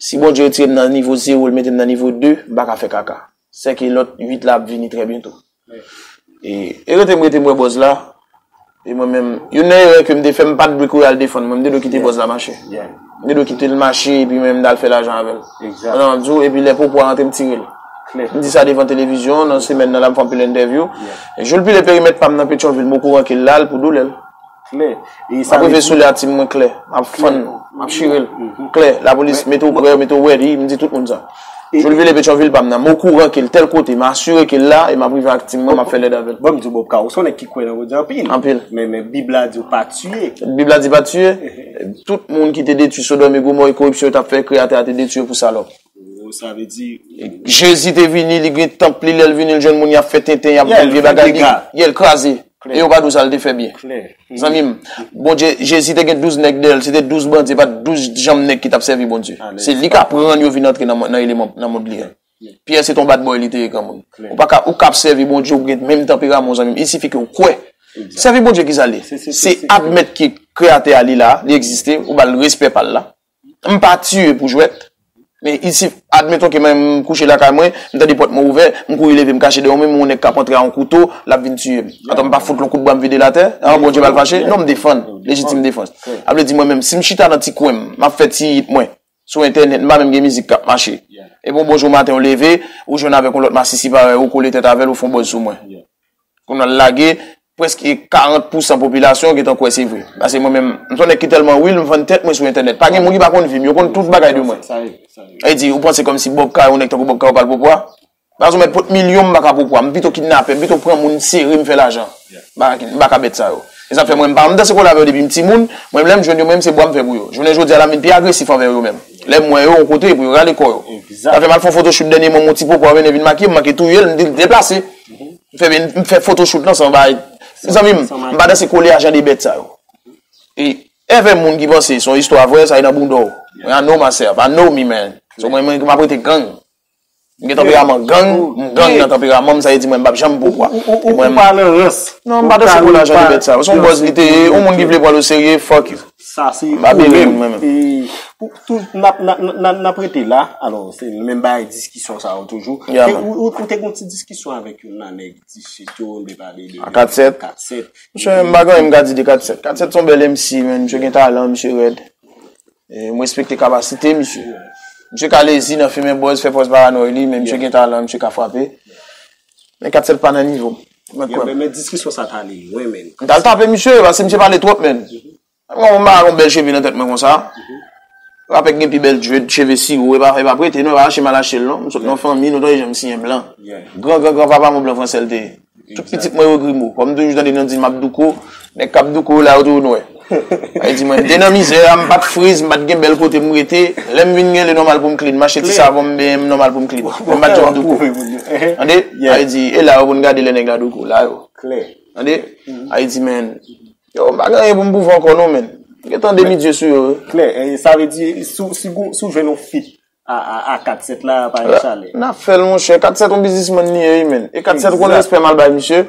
Si Bondye retire m nan nivo zewo, l mete m nan nivo de, m pa ka fè kaka. Sèke lòt uit la ap vini trè byento. E, e rete m rete m wè bòz la. E mwen menm, youn nan erè ke m te fè, m pa t dwe kouri al defann mwen, m te dwe kite bòz la mache. M te dwe kite l mache, epi mwen menm m t al fè lajan avè l. Sa m di w, epi lè popo a rantre, m tire l. M di sa devan televizyon, nan semèn nan la, m fè anpil entèvyou. E jou l pile perimèt pa m nan Petyonvil, m okouran ke l la, l pou doulè l. M ap rive sou lè a, tim mwen klè. M ap fann, m ap chire l. Klè, lapolis, mete w prè, mete w ready, m di tout moun sa. Jou l vile Petyonvil pa m nan, m okouran ke l tèl kote, m asire ke l la, e m ap rive ak tim mwen, m ap fè lèd avè l. Bon, m di w, Bob Karo, se yon nèg ki kwè nan Bondye anpil. Anpil. Men, men Bib la di w pa tiye. Bib la di pa tiye. Tout moun ki te detwi Sodòm e Gomò e koripsyon yo t ap fè, Kreyatè a te detwi yo pou salòp. Sa vle di, Jezi te vini, li gen tanp li, lè l vini, l jwenn moun y ap fè tenten, y ap vòlè bagay, li, ye, l kraze. E yo pa di w sa l te fè byen. Zanmi m, Bondye, Jezi te gen douz nèg dèyè l, se te douz bandi, e pa douz janm nèg ki t ap sèvi Bondye. Se li k aprann yo vin antre nan, nan eleman, nan mond li a. Pyè se t on bad boy li te ye, granmoun. Ou pa ka, ou k ap sèvi Bondye, ou gen menm tanperaman w, zanmi m. Il sifi ke w kwè. Sèvi Bondye ki sa l ye? Se admèt ke Kreyatè a li la, li egziste, ou ba l respè pa l la. M pa tiye pou jwèt. Men isi, admeton ke mwen, m kouche lakay mwen, m tande pòt mwen ouvè, m kouri leve, m kache dèyè yon mi, m wè yon nèg k ap antre a yon kouto, l ap vin tiye m. Atò, m pa fout l yon kout bwa, m vide l atè? An, Bondye m al fache? Non, m defann. Lejitim defans. Sa vle di mwen menm, si m chita nan ti kwen m, m ap fè ti hit mwen sou entènèt, m pa menm gen mizik k ap mache. Epi yon bon jou maten, ou leve, ou jwenn avèk yon lòt masisi parèy ou, kole tèt avè l, ou fè yon buzz sou mwen. Kounye a l lage, prèske karant pousan popilasyon gentan kwè se vre. Paske mwen menm, m se yon nèg ki tèlman real, m vann tèt mwen sou entènèt. Pa gen moun ki pa konn vi m, yo konn tout bagay de mwen. Sa ye, sa ye. E di, ou panse kòmsi Bob Karo, yon nèg tankou Bob Karo pral poupwa? Paske ou mèt pot milyon, m pa ka poupwa. M pito kidnapè, m pito pran moun sere, m fè lajan. M pa, m pa ka bèt sa yo. E sa fè mwen, m pa, m danse kolè avè yo depi m timoun. Mwen, lè m jwenn yo, mwen, se bwa m fè pou yo. Jounen jodi a la, m vin pi agresif anvè yo menm. Lè m wè yo yon kote, pou yo rale kò yo. Sa fè m al fè yon photoshoot dènyèman, m wè yon ti popo a mennen vin makiye m, m manke touye l, m di l deplase. M fè, m fè photoshoot lan san bay. Mezanmi, m pa danse kolè a jan de bèt sa yo. E, èvè moun ki panse se yon istwa vrè, sa e nan bounda w. I know myself, I know me, man. So, mwen, mwen, m ap rete gang. M gen tanperaman gang, m gang nan tanperaman m, sa vle di mwen, m p ap janm poupwa. Ou pa nan rans. Non, m pa danse kolè a jan de bèt sa yo. Se yon buzz li te ye, yon moun ki vle pran l oserye, fuck you. Sa se ou menm. E, pou, tou, n ap, n ap, n ap, n ap rete la. Alò, se menm bagay diskisyon sa yo toujou. E ou, ou, ou te gen yon ti diskisyon avèk youn nan nèg T-shirt yo, m te pale de kat sèt. Kat sèt. Misye, m pa gen anyen m ka di de kat sèt. Kat sèt se yon bèl M C, man. Misye gen talan, misye rèd. E, m respekte kapasite misye. Misye ka lezi nan fimen buzz, fè pòz paranòy li, men misye gen talan, misye ka frape. Men kat sèt pa nan nivo m. Mwen kwè m. Men, men diskisyon sa t ale lwen, men. M t al tape misye, paske misye pale twòp, men. Mwen, m pa gon bèl cheve nan tèt mwen konsa. Rapè k gen pi bèl dread, cheve siwo, e pa, e pa prete, non, e pa achte m al achte l, non. M sot nan fanmi, nou tande jan m siyen blan. Gran, gran, gran papa m yon blan fransè l te ye. Tout pitit mwen yo grimo. Kòm m toujou tande nan di m ap douko, nèg k ap douko yo la yo toujou nwè. Sa vle di mwen, m te nan mizè a, m pa t friz, m pa t gen bèl kote m rete. Lè m vin gen, li nòmal pou m clean. M achte ti savon, m benyen, m nòmal pou m clean. M pa t janm douko. Tande? Sa vle di, e la yo pou n gade lè nèg la douko, la yo. Tande? Sa vle di, men, yo, m pa gen anyen pou m pwouve ankò non, men. M gentan demi dye sou yo, wi. Klè, e sa vle di, si w, si w, si w jwenn yon feat a, a, a kat sèt la, pa gen chalè. N ap fè l, monchè. Kat sèt yon biznismann li ye, wi, men. E kat sèt ou konn respè m al bay misye.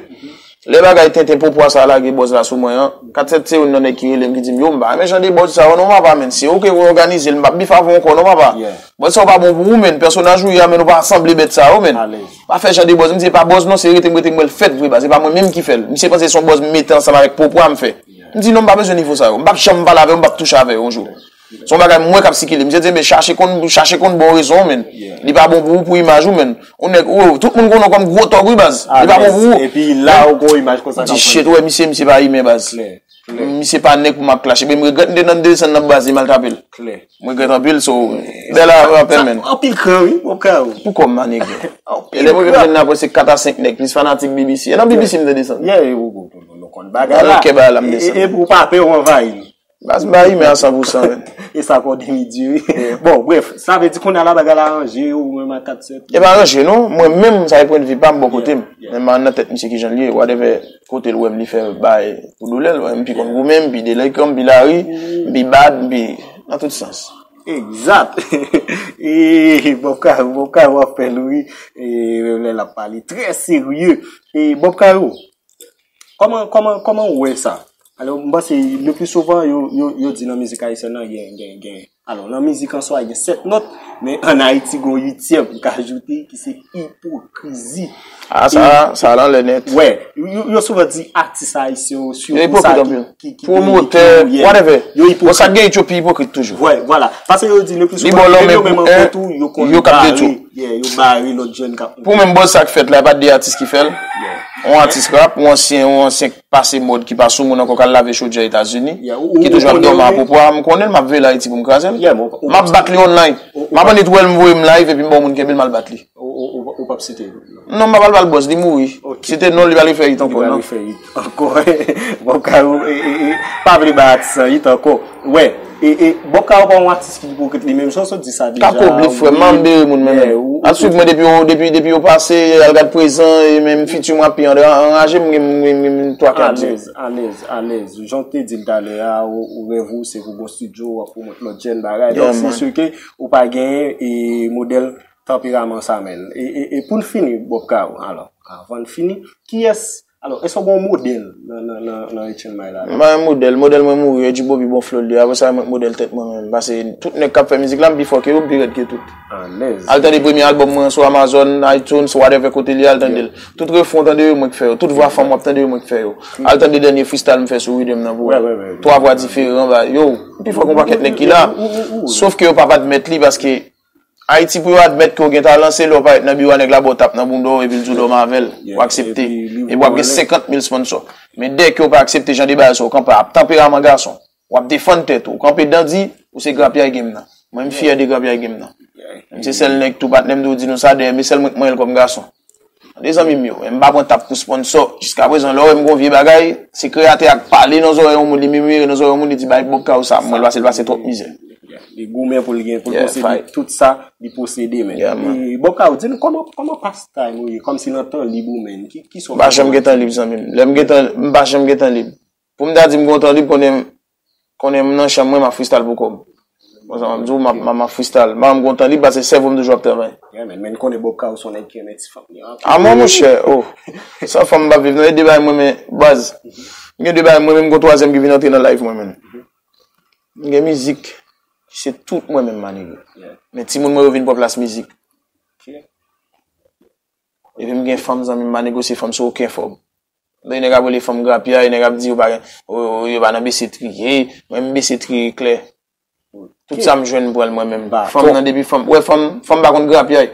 Lè bagay tenten popo a sa lage buzz la sou mwen an, kat sèt se youn nan nèg ki rele m, ki di m, yo, m pa renmen jan de buzz sa yo non, papa, men. Si ou ke ou òganize l, m p ap bif avè w ankò non, papa. Buzz sa yo pa bon pou ou, men. Pèsonaj ou ye a, men, ou pa sanble bèt sa yo, men. Pa fè jan de buzz. M di, e pa buzz non, se rete m rete m wè l fèt vre, baz. E pa mwen menm ki fè l. Misye panse se yon buzz m mete ansanm avèk popo a m fè. M di, non, m pa bezwen nivo sa yo. M p ap janm pale avè yo, m p ap touche avè yo yon jou. Se yon bagay m wè k ap sikile. Misye di, men chache konn, chache konn bon rezon, men. Li pa bon pou ou, pou imaj ou, men. Yon nèg, ou, tout moun konnen w kòm gwo tòg, wi, baz. Li pa bon pou ou. Epi la, ou gon imaj konsa. M di, shit, ou wè misye, misye pa imen, baz. Misye pa nèg pou m ap klache. Epi m regrèt m te nan desann nan baz li, m al tape l. M regrèt anpil, so, bèl rapè, men. Anpil kran, wi, mon kè. Pou kò m, ma nèg. E lè mwen vin jwenn apre, se kat a senk nèg, plis fanatik B B C. E nan B B C m te desann. Nou konn bagay la. Kè bagay la, m desann. E pou pa pè w anvayi l. Baz, m pa imen a san pou san, men. E sa kò demi di wi. Bon, bref, sa vle di kounye a la bagay la ranje, ou menm a kat sèt. E pa ranje, non. Mwen menm, sa e pwennvi pa m bò kote m. Men m nan tèt misye ki jan l ye, whatever kote l wè m li fè bay pou doulè l, m pi konn goumen, m pi delenkan, m pi lari, m pi bad, m pi nan tout sans. Egzat. E Bob Caro, Bob Caro ap fè l wi. E lè l ap pale trè serye. E Bob Caro, kòman kòman kòman ou wè sa? Alò, m panse le pli souvan yo yo yo di nan mizik ayisyèn nan gen gen gen alò nan mizik an swa gen sèt nòt, men an Ayiti gen yon uityèm m ka ajoute ki se ipokrizi. Ah, sa sa lanlè nèt. Wè, yo yo souvan di atis ayisyen yo sirtou sa ki ki ki pwomotè, whatever. Yo ipokrit. Bon, sa k gen it yo pi ipokrit toujou. Wè, vwala. Paske yo di le pli souvan menm yo menm an kont ou yo konn bare, yo bare lòt jèn k ap. Pou mwen, bòz, sa k fèt la, e pa de atis ki fè l. Yon atis rap, yon ansyen, yon ansyen pase mòd ki pa sou moun ankò k al lave chodyè Etazini, ki toujou ap dòmi apwopo a, m konnen l, m ap veye l Ayiti pou m kraze l. M ap bat li online. M ap annik wè l, m voye m live epi m ba yon moun kenbe l, m al bat li. Ou p ap site l? Non, m pa pral ba l bòz, li mouri. Site non, li pa refè it ankò non. Ankò. Bon, Caro pa vle ba atis lan it ankò. Wè, e e Bob Caro pa yon atis ki ipokrit li menm jan, sa w di sa deja. Ka kob li, frè m, m bere moun menm. Al swiv mwen depi yo depi depi yo pase, al gad prezan, e menm fiti m ap pi anraje m gen m gen m gen m twa kat di. Alèz, alèz, alèz. Jan w te di l talè a, ou ou rèv ou se pou gon estidyo, w ap pwomòt lòt jèn bagay. Donk se si ke ou pa genyen e modèl tanperaman sa menm. E e e pou n fini, Bob Caro, alò, avan n fini, kiyès Alò, èske w gen yon modèl nan nan nan nan H N M I la? M pa gen modèl, modèl mwen mouri, Eddy Bobby bon flo l ye, apre sa mwen k modèl tèt mwen menm, paske tout nèg k ap fè mizik la, m pi fò ke yo, m pi rèd ke tout. Alèz. Al tande premye album mwen sou Amazon, iTunes, whatever kote l ye, al tande l. Tout refren w tande yo, mwen k fè yo. Tout vwa fanm w ap tande yo, mwen k fè yo. Al tande dènye freestyle m fè sou Riddim nan pou wè. Twa vwa diferan, ba, yo, m pi fò ke yon pakèt nèg ki la. Sof ke yo p ap admèt li paske Ayiti, pou yo admèt ke w gen talan, se lè w parèt nan biwo a, nèg la ba w tap nan bounda w epi l di w dòmi avè l, w aksepte. Epi w ap gen senkant mil sponsò. Men dèke w pa aksepte jan de bagay sa, w kanpe ap tanperaman gason. W ap defann tèt ou. W kanpe dandi, ou se grapyay game nan. Mwen, m fyè de grapyay game nan. M se sèl nèg tou patnè m tou di nou sa, dèyè m, e sèl mwen k manyen l kòm gason. Tande zanmi m yo, m pa pran tap pou sponsò. Jiskaprezan, lè w wè m gon vye bagay, se kreyatè a k pale nan zòrèy yon moun, li mimire nan zòrèy yon moun, li di, "Bay Bob Caro sa pou mwen, l pase, l pase twòp mizè." Li goumen pou l gen, pou l posede tout sa li posede, men. E Bob Caro, di nou kòman kòman pastime ou ye, kòmsi nan tan lib ou, men, ki kisa w fè? M pa janm gen tan lib, zanmi m. Lè m gen tan, m pa janm gen tan lib. Pou m ta di m gon tan lib, konnen konnen m nan chanm mwen, m ap freestyle pou kòb. Bon, sa m ap di w, m ap m ap freestyle. M pa janm gon tan lib, paske sèvo m toujou ap travay. Yeah, man, men konnen Bob Caro se yon nèg ki renmen ti fanm li anpil. A mwen, monchè, oh. San fanm m p ap viv, non, e de bagay mwen, men, baz. M gen de bagay mwen, menm gon twazyèm ki vin antre nan live mwen, men. M gen mizik, se tout mwen menm, manego. Men timoun mwen yo vin pran plas mizik. Epi m gen fanm, zanmi m, pa negosye fanm sou okenn fòm. Gen nèg ap rele fanm grapyay, nèg ap di yo pa gen, yo pa nan bese triye, mwen m bese triye klè. Tout sa m jwenn m pran l mwen menm. Fanm nan depi fanm, wè fanm, fanm pa konn grapyay.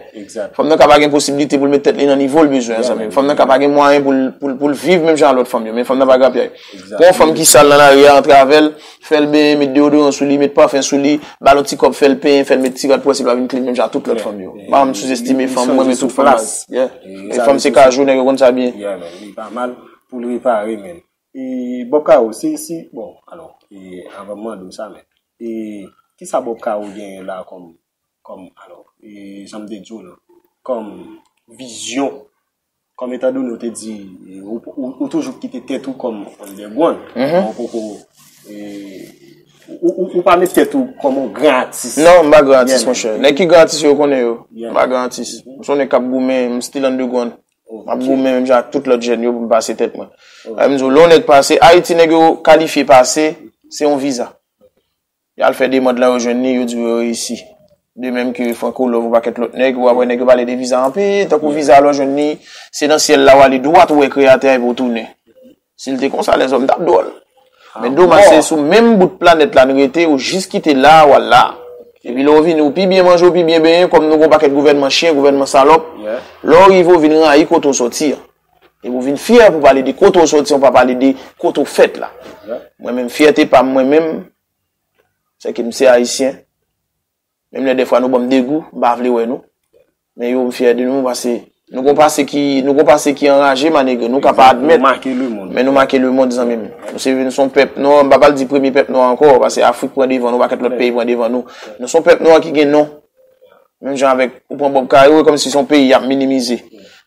Fanm nan ka pa gen posiblite pou l met tèt li nan nivo l bezwen an, zanmi m. Fanm nan ka pa gen mwayen pou l pou l pou l viv menm jan a lòt fanm yo, men fanm nan pa grapyay. Pran yon fanm ki sal nan lari a, antre avè l, fè l benyen, met deyodoran sou li, met pafen sou li, ba l yon ti kòb, fè l penyen, fè l met ti rad pou wè si l pa vin clean menm jan ak tout lòt fanm yo. M pa janm souzestime fanm, mwen renmen tout fanm baz. Yeah. E fanm se kajou, nèg yo konn sa byen. Yeah, man, li pa mal pou l repare, men. E Bob Caro, si, si, bon, alò, e avan m mande w sa, men, e kisa Bob Caro genyen la kòm kòm, alò, e jan m te di w lan, kòm vizyon, kòm etandone w te di, e, ou, ou, ou toujou kite tèt ou kòm underground, ou poko, e, ou, ou, ou pa met tèt ou kòm yon gran atis. Non, m pa gran atis, monchè. Nèg ki gran atis yo, yo konnen yo. M pa gran atis. M se yon nèg k ap goumen, m still underground. M ap goumen menm jan ak tout lòt jèn yo pou m pase tèt mwen. Sa vle di w, lè yon nèg pase, Ayiti nèg yo kalifye pase, se yon viza. Y al fè demann lan, yo jwenn li, yo di w yo reyisi. De menm ke Franco Love, yon pakèt lòt nèg, w ap wè nèg yo pale de viza anpil, tankou viza a lè w jwenn li, se nan syèl la w ale dwat, ou wè kreyatè a epi w tounen. Si l te konsa, lèzòm t ap dwòl. Men domaj se sou menm bout planèt la n rete, ou jis kite la, w al la. Epi lè w vini, ou pi byen manje, ou pi byen benyen, kòm nou gon pakèt gouvènman chen, gouvènman salòp. Lè w rive, w vin rayi kote w sòti an. Epi w vin fyè pou pale de kote w sòti an, w pa pale de kote w fèt la. Mwen menm, fyète pa m mwen menm, se ke m se ayisyen. Menm lè dèfwa nou ban m degou, m pa vle wè nou. Men yo, m fyè de nou, paske Nou gon pase ki, nou gon pase ki anraje, my nigga. Nou ka pa admèt, men nou make lemonn, zanmi m. Nou se, nou se yon pèp nwa, m pa pral di premye pèp nwa ankò, paske Afrik pran devan nou, pakèt lòt peyi pran devan nou. Nou se yon pèp nwa ki gen non. Menm jan avèk, ou pran Bob Caro, e kòmsi se yon peyi y ap minimize.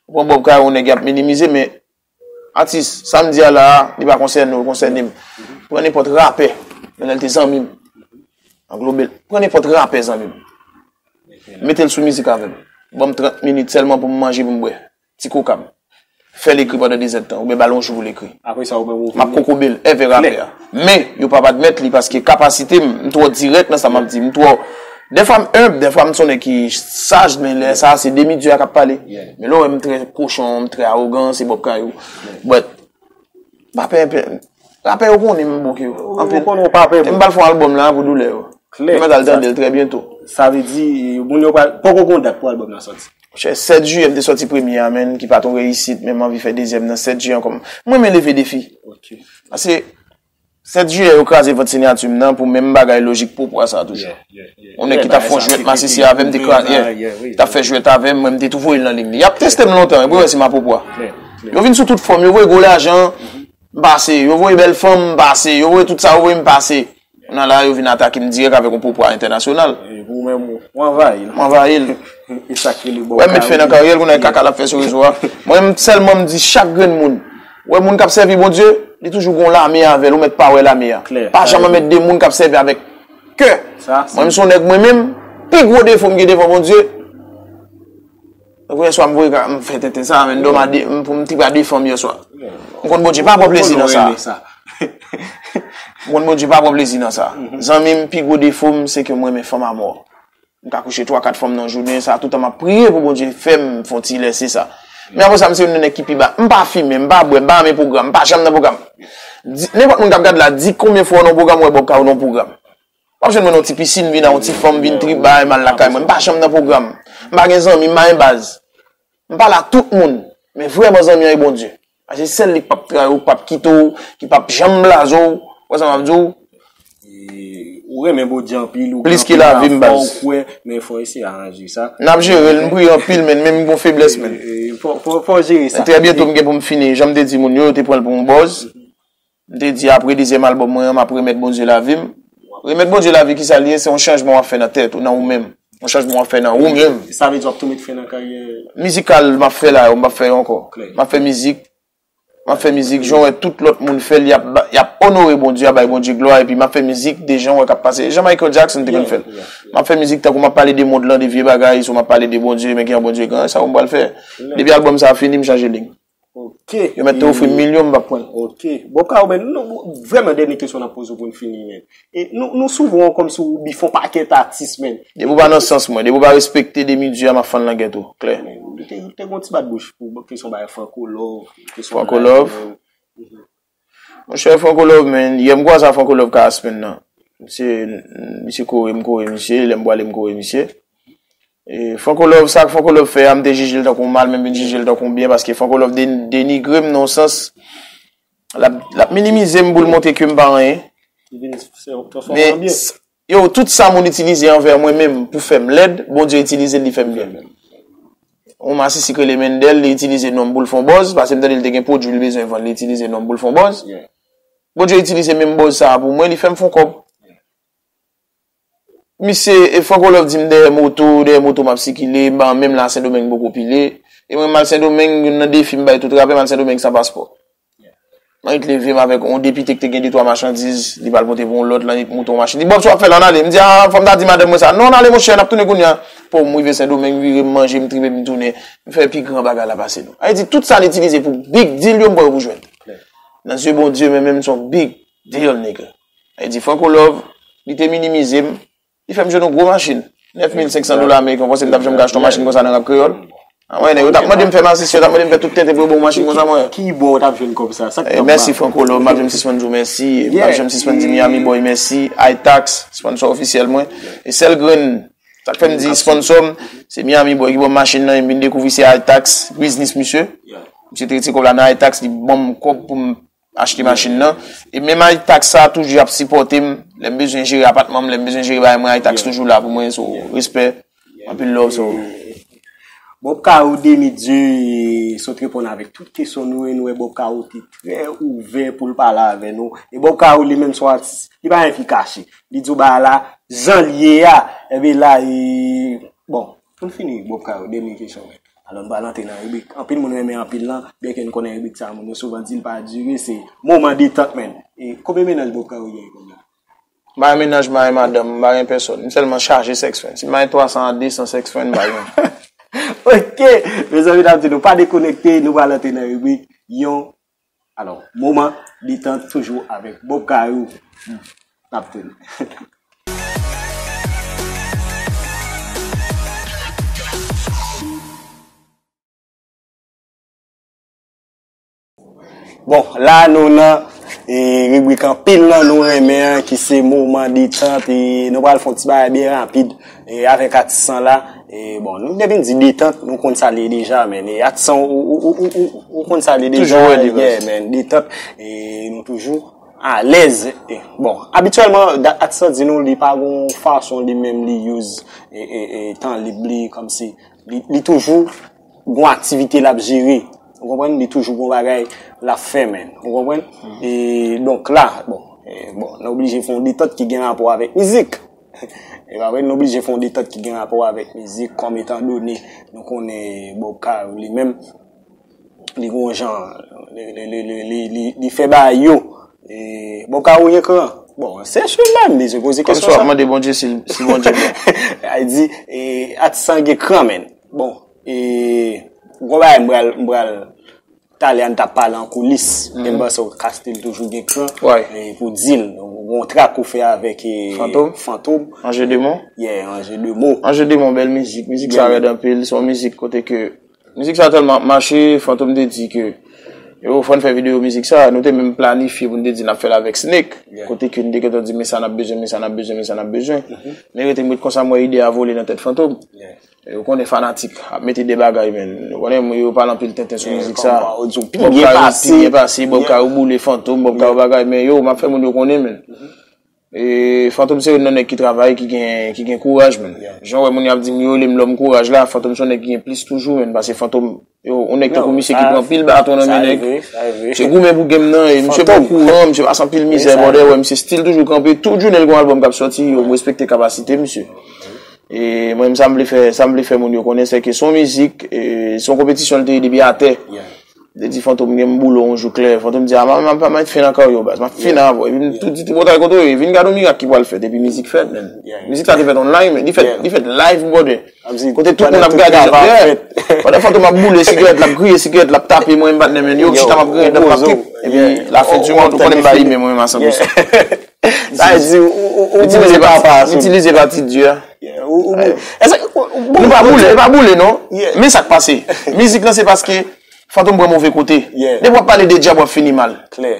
Ou pran Bob Caro, nèg y ap minimize, men atis, sa m di a la a, li pa konsène w, li konsène m. Pran nenpòt rapè, menm lè l te zanmi m. An global, pran nenpòt rapè, zanmi m. Mete l sou mizik avè m. Ban m trant minit sèlman pou m manje, pou m bwè. Ti koka m. Fè l ekri pandan de zèdtan, oubyen ba l yon jou pou l ekri. Apre sa, ou menm ou M ap kokobe l, èvè rapè a. Men, yo p ap admèt li, paske kapasite m, m twò dirèk nan sa m ap di, m twò, dèfwa m enb, dèfwa m se yon nèg ki saj, men lè sa a, se demi-dieu a k ap pale. Men lè w wè m trè kochon, m trè awogan, se Bob Caro. But, m pa pè, pè, rapè yo konnen m bouke yo. Anpil. Ou konnen w pa pè, e m pral fè yon albòm la pou doulè yo. Klè. Yo mèt al tande l trè byento. Sa vle di, moun yo pral, poko gon dat pou albòm nan sòti. Monchè, sèt jiyè, m te sòti premye a, menn, ki pa t yon reyisit, men m anvi fè dezyèm nan sèt jiyè ankò. Mwen renmen leve defi. Paske sèt jiyè, yo kraze vant siyati m nan pou menm bagay lojik popo a sa a toujou. Yon nèg ki t ap fè yon jwèt masisi avè m, te kraze, yeah, t ap fè jwèt avè m, mwen, m te tou voye l nan liy li. Y ap teste m lontan, epi yo wè si m a popo a. Yo vin sou tout fòm, yo voye gwo lajan, m pase, yo voye bèl fanm, m pase, yo voye tout sa, yo voye m pase. Kounye a la, yo vin atake m dirèk avèk yon popo a entènasyonal. Epi ou menm, ou anvayi l. M anvayi l. E sa k rele Bob Caro. Wè, m met fen nan karyè l, kounye a kaka l ap fè sou rezo a. Mwen, m sèlman m di chak grenn moun. Wè, moun k ap sèvi Bondye, li toujou gon lame avè l, ou mèt pa wè lame a. Pa janm anmède moun k ap sèvi avèk kè. Mwen, m se yon nèg mwen menm, pi gwo defo m gen devan Bondye, Donk, yèswa, m voye ka, m fè tenten sa, men m dòmi a de, m, pou m tripe a de fanm yèswa. M konn Bondye pa pran plezi nan sa. M konn Bondye pa pran plezi nan sa. Zanmi m, pi gwo defo m, se ke m renmen fanm amò. M ka kouche twa, kat fanm nan jounen, sa, toutan m ap priye pou Bondye fè m fè yon ti lèse sa. Men apre sa, m se youn nan nèg ki pi ba. M pa fimen, m pa bwè, m pa renmen pwogram, m pa janm nan pwogram. Di, nenpòt moun k ap gade la, di konbyen fwa w nan yon pwogram, w wè Bob Caro nan yon pwogram. W ap jwenn mwen nan yon ti pisin, vin a yon ti fanm, vin trip, bay, m al lakay mwen. M pa janm nan pwogram. M pa gen zanmi, m pa gen baz. M pale a tout moun. Men vrèman zanmi an e Bondye. Paske se sèl li k p ap trayi w, k p ap kite w, ki p ap janm blaze w. Ou wè sa m ap di w? Ou renmen Bondye anpil, ou gen anpil lafwa, ou kwè, men fò eseye aranje sa. N ap jere l, m priye anpil, men, men m gon feblès, men. Fò, fò, fò jere sa. Trè byento, m gen pou m fini. Jan m te di moun yo, yo te pran l pou yon buzz. M te di apre dezyèm albòm mwen an, m ap remèt Bondye lavi m. Remèt Bondye lavi, kisa l ye? Se yon chanjman w ap fè nan tèt ou, nan ou menm. Yon chanjman w ap fè nan ou menm. Sa vle di w ap tou met fen nan karyè mizikal m ap fè la yo, m p ap fè yo ankò. M ap fè mizik. M ap fè mizik. Jan w wè tout lòt moun fè l, y ap ba, y ap onore Bondye, y ap bay Bondye glwa, epi m ap fè mizik de jan w wè k ap pase. Jan Michael Jackson te konn fè l. M ap fè mizik tankou m ap pale de mond lan, de vye bagay, si w m ap pale de Bondye, men ki jan Bondye gen, sa w m pral fè. Depi albòm sa a fini, m chanje liy. Ok. Yo mèt te ofri m milyon, m p ap pran l. Ok. Bon, Kaoben, nou, nou, vrèman, dènye kesyon n ap poze w pou n fini, men. E nou, nou souvan wè w kòmsi w bife yon pakèt atis, men. Depi w pa nan sans mwen, depi w pa respekte demi-dieu a, m ap fann langèt ou. Klè. Men, ou te, ou te gon ti bat bouch pou kesyon bagay Franco Love, kesyon Franco Love. Monchè, Franco Love, men, yè m kwaze a Franco Love Kaspenn nan. Misye, misye kore m, kore misye, lè m pwale m kore misye. E, Franco Love, sa Franco Love fè a, m te jije l tankou yon mal, men m vin jije l tankou yon byen, paske Franco Love de-, denigre m nan yon sans. L ap, l ap minimize m pou l montre ke m pa anyen. Men, s-, yo, tout sa moun itilize anvè mwen menm pou fè m lèd, Bondye itilize l, li fè m byen. Yon masisi k rele Mendel, li itilize non m pou l fè yon buzz, paske m tande l te gen pwodui l bezwen vann, li itilize non m pou l fè yon buzz. Bondye itilize menm buzz sa a pou mwen, li fè m fè yon kòb. Misye, e Franco Love di m dèyè moto, dèyè moto m ap sikile, m pa menm la Sendomeng poko pile. E mwen m al Sendomeng, youn nan defi m bay tout rapè, m al Sendomeng san paspò. M annik leve m avèk yon depite ki te gen de twa machandiz, li pral pote pou yon lòt, l annik moute yon machin. Li, "Bob, sa w ap fè la, ann ale." M di, "A, fò m ta di madanm mwen sa." "Non, ann ale, monchè, n ap tounen kounye a." Po m rive Sendomeng, vire, m manje, m tripe, m tounen. M fè pi gran bagay la pase nou. Sa vle di, tout sa l itilize pou big deal yo, m pran yo pou jwèt. Nan zye Bondye, men menm se yon big deal, nigga. Sa vle di, Franco Love, li te minimize m, li fè m jwenn yon gwo machin. Nèf mil senk san dola ameriken, w panse m t ap janm ka achte yon machin konsa nan rap kreyòl? A mwen, nèg yo t ap mande m fè masisi, yo t ap mande m fè tout tenten pou yo ban m yon machin konsa, mwen. Ki bò w t ap jwenn kòb sa? Sa k t ap ba? E mèsi, Franco Love, m p ap janm sispann di w mèsi, m p ap janm sispann di Miami Boy mèsi, Itax, sponsor ofisyèl mwen. E sèl grenn, sa k fè m di sponsor m, se Miami Boy ki ban m machin nan, e m vin dekouvri se Itax, biznis misye. Misye te retire kòb la nan Itax, li ban m kòb pou m achte machin nan. E menm Itax sa toujou ap sipòte m. Lè m bezwen jere apatman m, lè m bezwen jere bagay mwen, Itax toujou la pou mwen. So, respè. Anpil love, so. Bob Caro, Demi Dieu, sot reponn avèk tout kesyon nou, e nou wè Bob Caro te trè ouvè pou l pale avè nou. E Bob Caro, li menm, se yon atis, li pa gen fi kache. Li di w bagay la, jan l ye a, enben la, e, bon, pou n fini, Bob Caro, dènye kesyon, men. Alò, n pral antre nan ribrik anpil moun renmen anpil lan, byenke n konnen ribrik sa, moun yo souvan di l pa dire, se moman detant, men. E konbyen mennaj Bob Caro gen kounye a? M pa gen mennaj, m pa gen madanm, m pa gen pèsòn. M sèlman chaje sex friend. Si m pa gen twa san a de san sex friend, m pa gen. Ok, mezanmi, n ap di nou pa dekonekte, nou pral antre nan ribrik yon, alò, moman detant toujou avèk Bob Caro. N ap tounen. Bon, la nou nan, e, ribrik anpil nan nou renmen an, ki se moman detant, e nou pral fè yon ti bagay byen rapid, e, avèk atis lan la. E, bon, nou te vin di detant, nou konn sa l ye deja, men, e, atis lan, ou, ou, ou, ou, ou, ou konn sa l ye deja, Toujou wè li, yeah, baz. Men, detant, e, nou toujou alèz. E, bon, abityèlman, da-, atis lan di nou, li pa gon fason li menm li use, e, e, e, tan lib li, kòmsi, li, li toujou gon aktivite l ap jere. Ou konprann? Li toujou gon bagay l ap fè, men. Ou konprann? E donk la, bon, e, bon, nou oblije fè yon detant ki gen rapò avèk mizik. E pa vre, nou oblije fè yon detant ki gen rapò avèk mizik, kòm etan done, nou konnen Bob Caro li menm, li gon jan, li, li, li fè bagay yo. E Bob Caro gen kran. Bon, se sou menm, li se poze Kòm kesyon sa w ap sa. Mande Bondye si, si Bondye bon. Ay di, e, atis lan gen kran, men. Bon, e, gon bagay m pral, m pral, talè a n t ap pale an koulis, Mhm. E m panse w ka still toujou gen kran, Why? E, pou di l, gon trak ou fè avèk, e, Fantom? Fantom. Anje de mo? Yeah, Anje de mo. Anje de mo, bèl mizik. Mizik sa Yeah. Rèd anpil. Se yon mizik kote ke Mizik sa tèlman ap mache, Fantom te di ke, yo, fò n fè videyo mizik sa. Nou te menm planifye pou n te di n ap fè l avèk Snake. Yeah. Kote ke n te gentan di, men sa n ap bezwen, men sa n ap bezwen, men sa n ap bezwen. Mhm. Men rete m ret konsa, m wè ide a vole nan tèt Fantom. Yeah. E ou konnen fanatik ap mete de bagay, men. Ou konnen, yo pale anpil tenten sou Yeah, mizik sa. Kòm ou di, pi Bob byen Caro, pase. Pi byen pase, Bob Yeah. Caro boule Fantom, Bob Caro Yeah. bagay, men yo, m ap fè moun yo konnen, men. Mhm. E Fantom se youn nan nèg ki travay, ki gen, ki gen kouraj, men. Yeah. Jan w wè moun yo ap di m, yo rele m lòm kouraj la, Fantom se yon nèg ki gen plis toujou, men, paske Fantom, yo, yon nèg tankou Non, misye ki sa, pran pil baton nan sa men nèg. Rive, sa rive. Misye goumen pou game nan, e misye pa Fantom. Okouran, misye pase anpil Wi, mizè, sa bòdè, rive. Wè, misye still toujou kanpe, tout jounen l gen yon albòm k ap sòti, yo, m respekte kapasite misye. E mwen, sa m vle fè, sa m vle fè moun yo konnen, se ke se yon mizik, e se yon konpetisyon l te ye depi atè. Yeah. Li di Fantom gen m boule yon jou klè. Fantom di, a, m, m, m, m ap fin ak ou, baz. M ap fin Yeah. avè w. Epi m Yeah. tou di, ti bòtay kote w ye. Vin gade yon mirak ki pral fèt. Epi mizik fèt, men. Yeah. Mizik sa te fèt online, men. Li fèt, Yeah. li fèt live, brother. Kote tout moun ap gade, yeah. Pandan Fantom ap boule sigarèt, l ap griye sigarèt, l ap tape, mwen, m patnè, men. Yo, Yo, chita, m ap griye, m ap poze w. Epi, Yeah. la fin Ou, di ou mond, ou konnen m ba fini. Ime mwen, m ansanm Yeah. misye. Sa vle di, ou, ou, ou Li itilize papa, pati, li itilize pati Dye a. Yeah, ou, ou, Ay. Èske, ou, ou, Nou pa ou, boule, e pa boule, non. Yeah. Men sa k pase. Mizik lan, se paske Fantom pran move kote. Yeah. Depi w ap pale de dyab, w ap fini mal. Klè.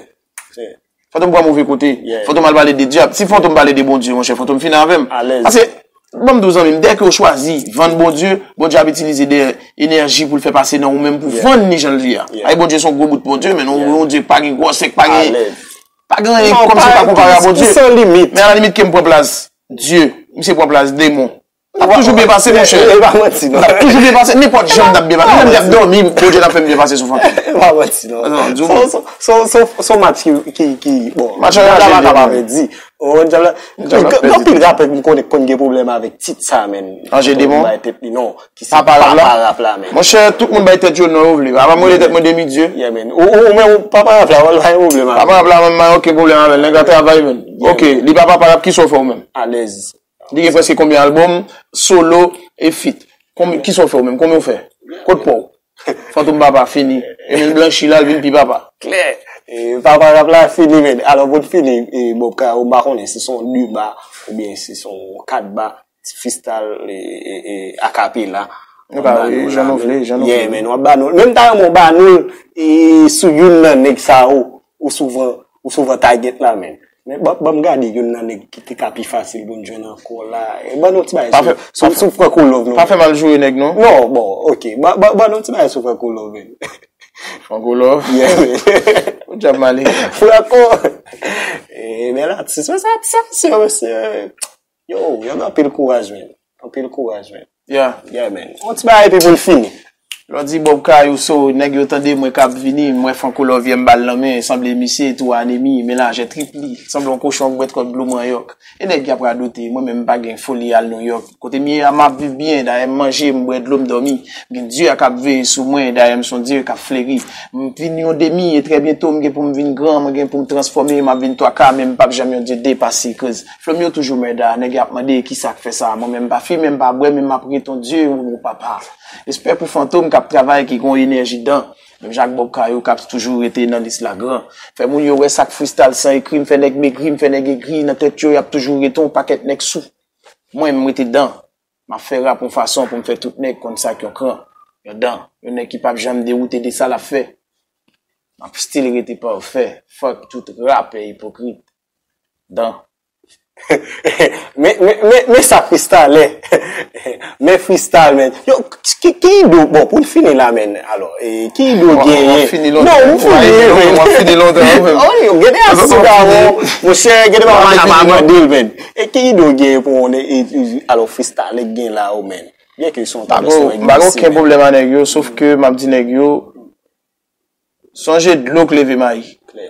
Klè. Fantom pran move kote. Yeah. Fantom al pale de dyab. Si Fantom pale de Bondye, monchè, Fantom fini avè m. Alèz. Paske, ban m di w, zanmi m, dèke w chwazi vann Bondye, Bondye ap itilize de enèji pou l fè pase nan ou menm pou Yeah. vann li jan l ye a. Yeah. Ay, Bondye se yon gwo bout Bondye, men yon Yeah. Bondye k pa gen gwosè, k pa gen Alèz. Pa gen anyen Non, kòmsi pa pa konpare a ki, Bondye. ki san limit. Men alamit ke m pran plas Dye, misye pran plas demon. N ap toujou byen pase, monchè. E pa manti, non. N ap toujou byen pase, nenpòt jan n ap byen pase. Menm lè n ap dòmi, Bondye t ap fè m byen pase sou Fantom. E pa manti, non. Non, di w. So, so, so, so, so match ki, ki, ki, bon, Match an Djab la pa ka pa pèdi. Oh, Djab la, Djab la pèdi. Gen anpil rapè m konnen k konn gen pwoblèm avèk tit sa, men. Anje Demon? Bay tèt li, non. Ki se Papa Rap la? Papa Rap la, men. Monchè, tout moun bay tèt yo non yo vle. Apa m rele tèt mwen Demi Dye? Yeah, man. Ou, ou, ou menm, Papa Rap la, ou pa gen pwoblèm avè l. Papa Rap la, mwen, mwen, okenn pwoblèm avè l. Nèg la travay, men. Yeah, Ok, man. Li pa Papa Rap, kisa w fè ou menm? Alèz. Li gen prèske konbyen albòm, solo e feat? Konbyen, kisa w fè ou menm? Konbyen w fè? Kot pa w? Fantom Papa, fini. E menm blanchi la, l vin pi papa. Klè. E, Papa Rap la fini, men. Alò, pou n fini, e, Bob Caro, m pa konnen si se yon de ba oubyen si se yon kat ba. Ti freestyle, e, e, e, akapela. Nou ka, wi, jan nou vle, jan nou vle. Yeah, men, w ap ba nou. Men m ta renmen w ba nou, e, sou youn nan nèg sa yo, ou souvan, ou souvan target la, men. Men, ban, ban m gade youn nan nèg ki te ka pi fasil pou n jwenn ankò la. E, ban nou ti bagay sou, sou, sou Franco Love, non. Pa fè mal joure nèg, non. Non, bon, ok. Ban, ban, ban nou ti bagay sou Franco Love, men. Franco Love? Yeah, men. Ou djab male. Franco! E, bèl atis, men sa, sa, se, se, Yo, yo gen anpil kouraj, men. Anpil kouraj, men. Yeah. Yeah, man. Yon ti bagay epi pou n fini. Lè w di Bob Kayou, so, nèg yo tande mwen k ap vini, mwen Franco Love, m ba l nan men, sanble misye tou anemi, men lajè trip li, sanble yon kochon k bwè twòp dlo manyòk. E nèg y ap radote, mwen menm m pa gen foli al Nouyòk. Kote m ye a, m ap viv byen, dayè m manje, m bwè dlo, m dòmi. M gen Dye a k ap veye sou mwen, dayè m se yon Dye k ap fleri. M vin yon demi, e trè byento, m gen pou m vin gran, mwen gen pou m transfòme, m ap vin twa ka, men m p ap janm yon Dye depase, cause Flo m yo toujou mèda, nèg y ap mande kisa k fè sa. Mwen menm m pa fimen, m pa bwè, men m ap ret yon Dye, o papa. Respè pou Fantom k ap travay, ki gon enèji dan. Menm jan ak Bob Kayou k ap toujou rete nan lis la gran. Fè moun yo wè sa k freestyle san ekri, m fè nèg megri, m fè nèg egri, nan tèt yo y ap toujou rete yon pakèt nèg sou. Mwen m rete dan. M ap fè rap yon fason pou m fè tout nèg konn sa k yon kran, yon dan, yon nèg ki p ap janm dewoute de sa l ap fè. M ap still rete pafè. Fuck tout rapè ipokrit. Dan. Men, men, men, men sa freestyle. Men freestyle, men. Yo, ki, ki ido, bon, pou n fini la, men. Alò, e, ki ido genyen? Non, nou fini, men. Ou ap fini lontan, ou menm. Oh, yo, gade a sou dawon, monchè, gade pa mal pa mande l, men. E ki ido genyen pou yon, e, e, alò, freestyle gen la, o, men. Byen ke se yon tablo, se yon egzanp. M pa gen okenn pwoblèm a nèg yo, sof ke m ap di nèg yo, sonje dlo k leve mayi. Klè.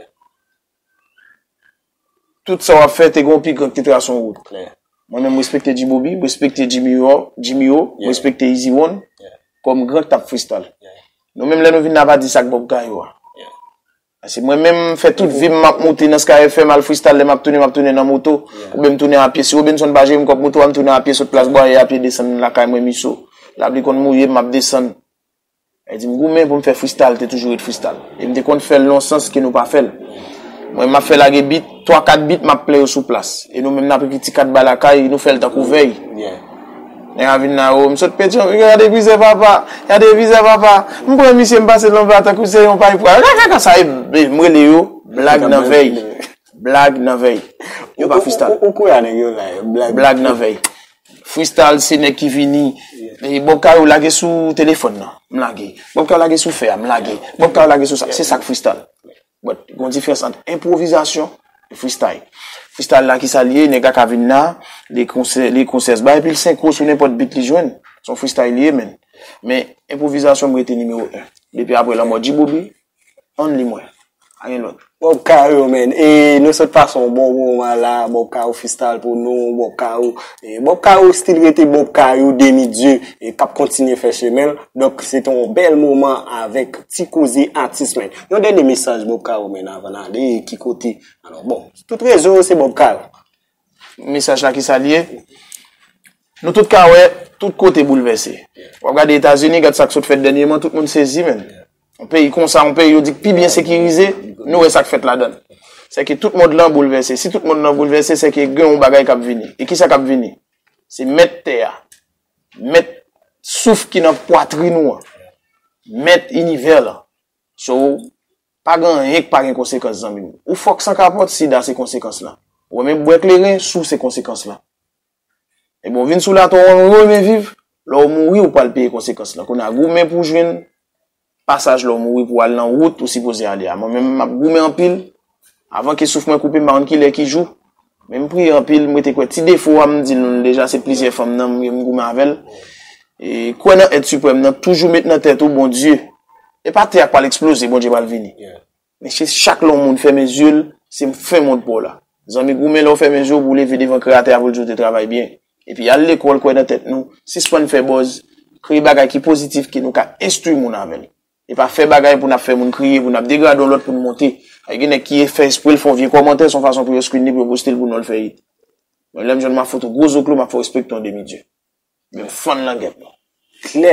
Tout sa w ap fè, te gen yon pi gran k te trase yon wout. Klè. Mwen menm, m respekte G-Bobby, m respekte Jimmy O, Jimmy O, m respekte Easy One, kòm gran k t ap freestyle. Nou menm, lè nou vin la, pa di sa k Bob Kayou a. Paske mwen menm, m fè tout vi m, m ap moute nan Sky F M, al freestyle, lè m ap tounen, m ap tounen nan moto, oubyen m tounen a pye. Si Robinson pa jere m kòb moto a, m tounen a pye, sot Plas Bwaye a pye, desann lakay mwen, Miso. Lapli konn mouye m, m ap desann. Sa vle di m goumen pou m fè freestyle te toujou ret freestyle. E m te konn fè l nan yon sans ke nou pa fè l. Mwen, m ap fè lage beat, twa kat beat, m ap plè yo sou plas. E nou menm, n ap ekri ti kat ba lakay, nou fè l tankou vèy. Nèg a vin la, o, m sot pete, gade vizè papa, gade vizè papa. M pran misye, m pase l anba tankou se yon pay pwa. Kakaka, sa e, e, m rele yo, blag nan vèy. Blag nan vèy. Yo pa freestyle. Ou kwè a nèg yo la, blag. Blag nan vèy. Freestyle, se nèg ki vini. E Bob Kayou lage sou telefòn nan, m lage. Bob Kayou lage sou fè a, m lage. Bob Kayou lage sou sa. Se sa k freestyle. But, gon diferans ant enpwovizasyon e freestyle. Freestyle la, kisa l ye? Nèg la ka vin la, li konsè, li konsè bay, epi l senkwo sou nenpòt beat li jwenn. Se yon freestyle li ye, men. Men, enpwovizasyon, m rete nimewo en. Depi apre lanmò G-Bobby, only mwen. Pa gen lòt. Bob Kayou, man. E nou sot pase yon bon moman la, Bob Kayou freestyle pou nou, Bob Kayou. E Bob Kayou still rete Bob Kayou, demi dye, e k ap kontinye fè chemen l. Donk, se te yon bèl moman avèk Ti Koze Atis, man. Yon dènye mesaj, Bob Kayou, man, avan n ale, e ki kote? Alò, bon, tout rezo yo se Bob Kayou. Mesaj la, kisa l ye? Nou tout ka wè, tout kote boulvèse. W ap gade Etazini, gad sa k sot fèt dènyèman, tout moun sezi, man. Yon peyi konsa, yon peyi yo di k pi byen sekirize, nou wè sa k fèt ladan l. Sèke tout mond lan boulvèse. Si tout mond lan boulvèse, sèke gen yon bagay k ap vini. E kisa k ap vini? Se mèt tè a. Mèt souf ki nan pwatrin ou an. Mèt inivè lan. So, pa gen anyen k pa gen konsekans, zanmi m. Ou fòk san kapòt, sida se konsekans lan. Ou renmen bwè kleren, sou se konsekans lan. Ebyen, w vin sou latè, w renmen viv, lè w mouri, ou pral peye konsekans lan. Kounye a, goumen pou w jwenn pasaj lè w mouri pou w al nan wout ou sipoze ale a. Mwen menm, m ap goumen anpil. Avan ke souf mwen koupe, m pa konn kilè ki jou. Men m priye anpil, m rete kwè ti defo a, m di nou l deja, se plizyè fanm nan m, m goumen avè l. E kwè nan èt siprèm nan, toujou met nan tèt ou Bondye. E pa tè a k pral eksploze, Bondye pral vini. Men se chak lè yon moun fèmen zye l, se fen mond pa w la. Zanmi, goumen lè w fèmen zye w pou w leve devan Kreyatè a pou l di w te travay byen. Epi al lekòl, kwè nan tèt nou, sispann fè buzz, kreye bagay ki pozitif ke nou ka enstwi moun avè l. E pa fè bagay pou n ap fè moun kriye, pou n ap degrade yon lòt pou n monte. Ay gen nèg ki fè espre l fè yon vye kòmantè, se yon fason pou yo screen li, pou yo poste l pou non l fè hit. Mwen, lè m jwenn m ap fout yon gwo zoklo, m ap fè w respekte yon demi dye. Men fann langèt nou. Klè.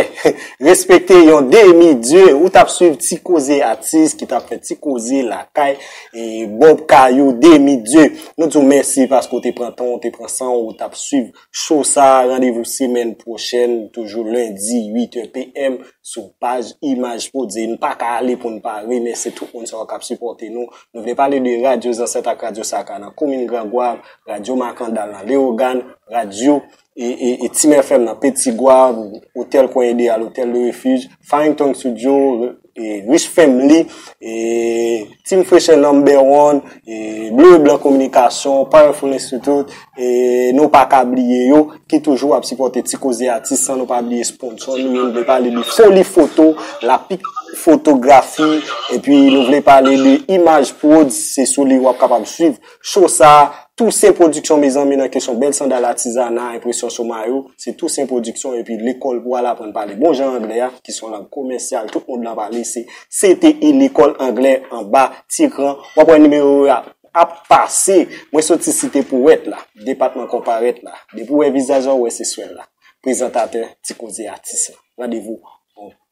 Respekte yon demi dye. Ou t ap swiv Ti Koze Atis ki t ap fè ti koze lakay e Bob Kayou demi dye. Nou di w mèsi paske w te pran tan w, w te pran san w, w t ap swiv show sa a. Randevou semèn pwochèn, toujou lendi, uit è p m, sou paj Imaj Pwodui. Nou pa ka ale pou n pa remèsye tout moun sa yo k ap sipòte nou. Nou vle pale de Radyo Zansèt ak Radyo Saka nan komin Gran Gwav, Radyo Makandal nan Leyogàn, Radyo e, e, e Team F M nan Petit Goâve, Otèl Coin Idéal, Otèl Le Refuge, Farrington Studio, e, Rich Family, e, Team Fresh and Number One, e, Bleu et Blanc Communication, Powerful Institute, e, nou pa ka bliye yo, ki toujou ap sipòte Ti Koze Atis, san nou pa bliye sponsò nou, nou vle pale de Foli Foto, Lapik Fotografi, epi nou vle pale de Image Prod, se sou li w ap kapab swiv show sa, Toussaint Production, mezanmi, nan kesyon bèl sandal atizana, enpresyon sou mayo, se Toussaint Production, epi lekòl pou al aprann pale bon jan anglè a, ki se yon lang komèsyal, tout mond lan pale, se C T I, lekòl anglè anba ti ekran. W ap wè nimewo yo ap pase. Mwen soti Site Powèt la, depatman Konparèt la. Depi w wè vizaj la, w wè se Swèl la. Prezantatè Ti Koze Atis la. Randevou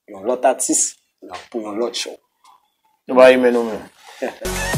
yon lòt atis pou yon lòt show. Nou pa renmen nou menm.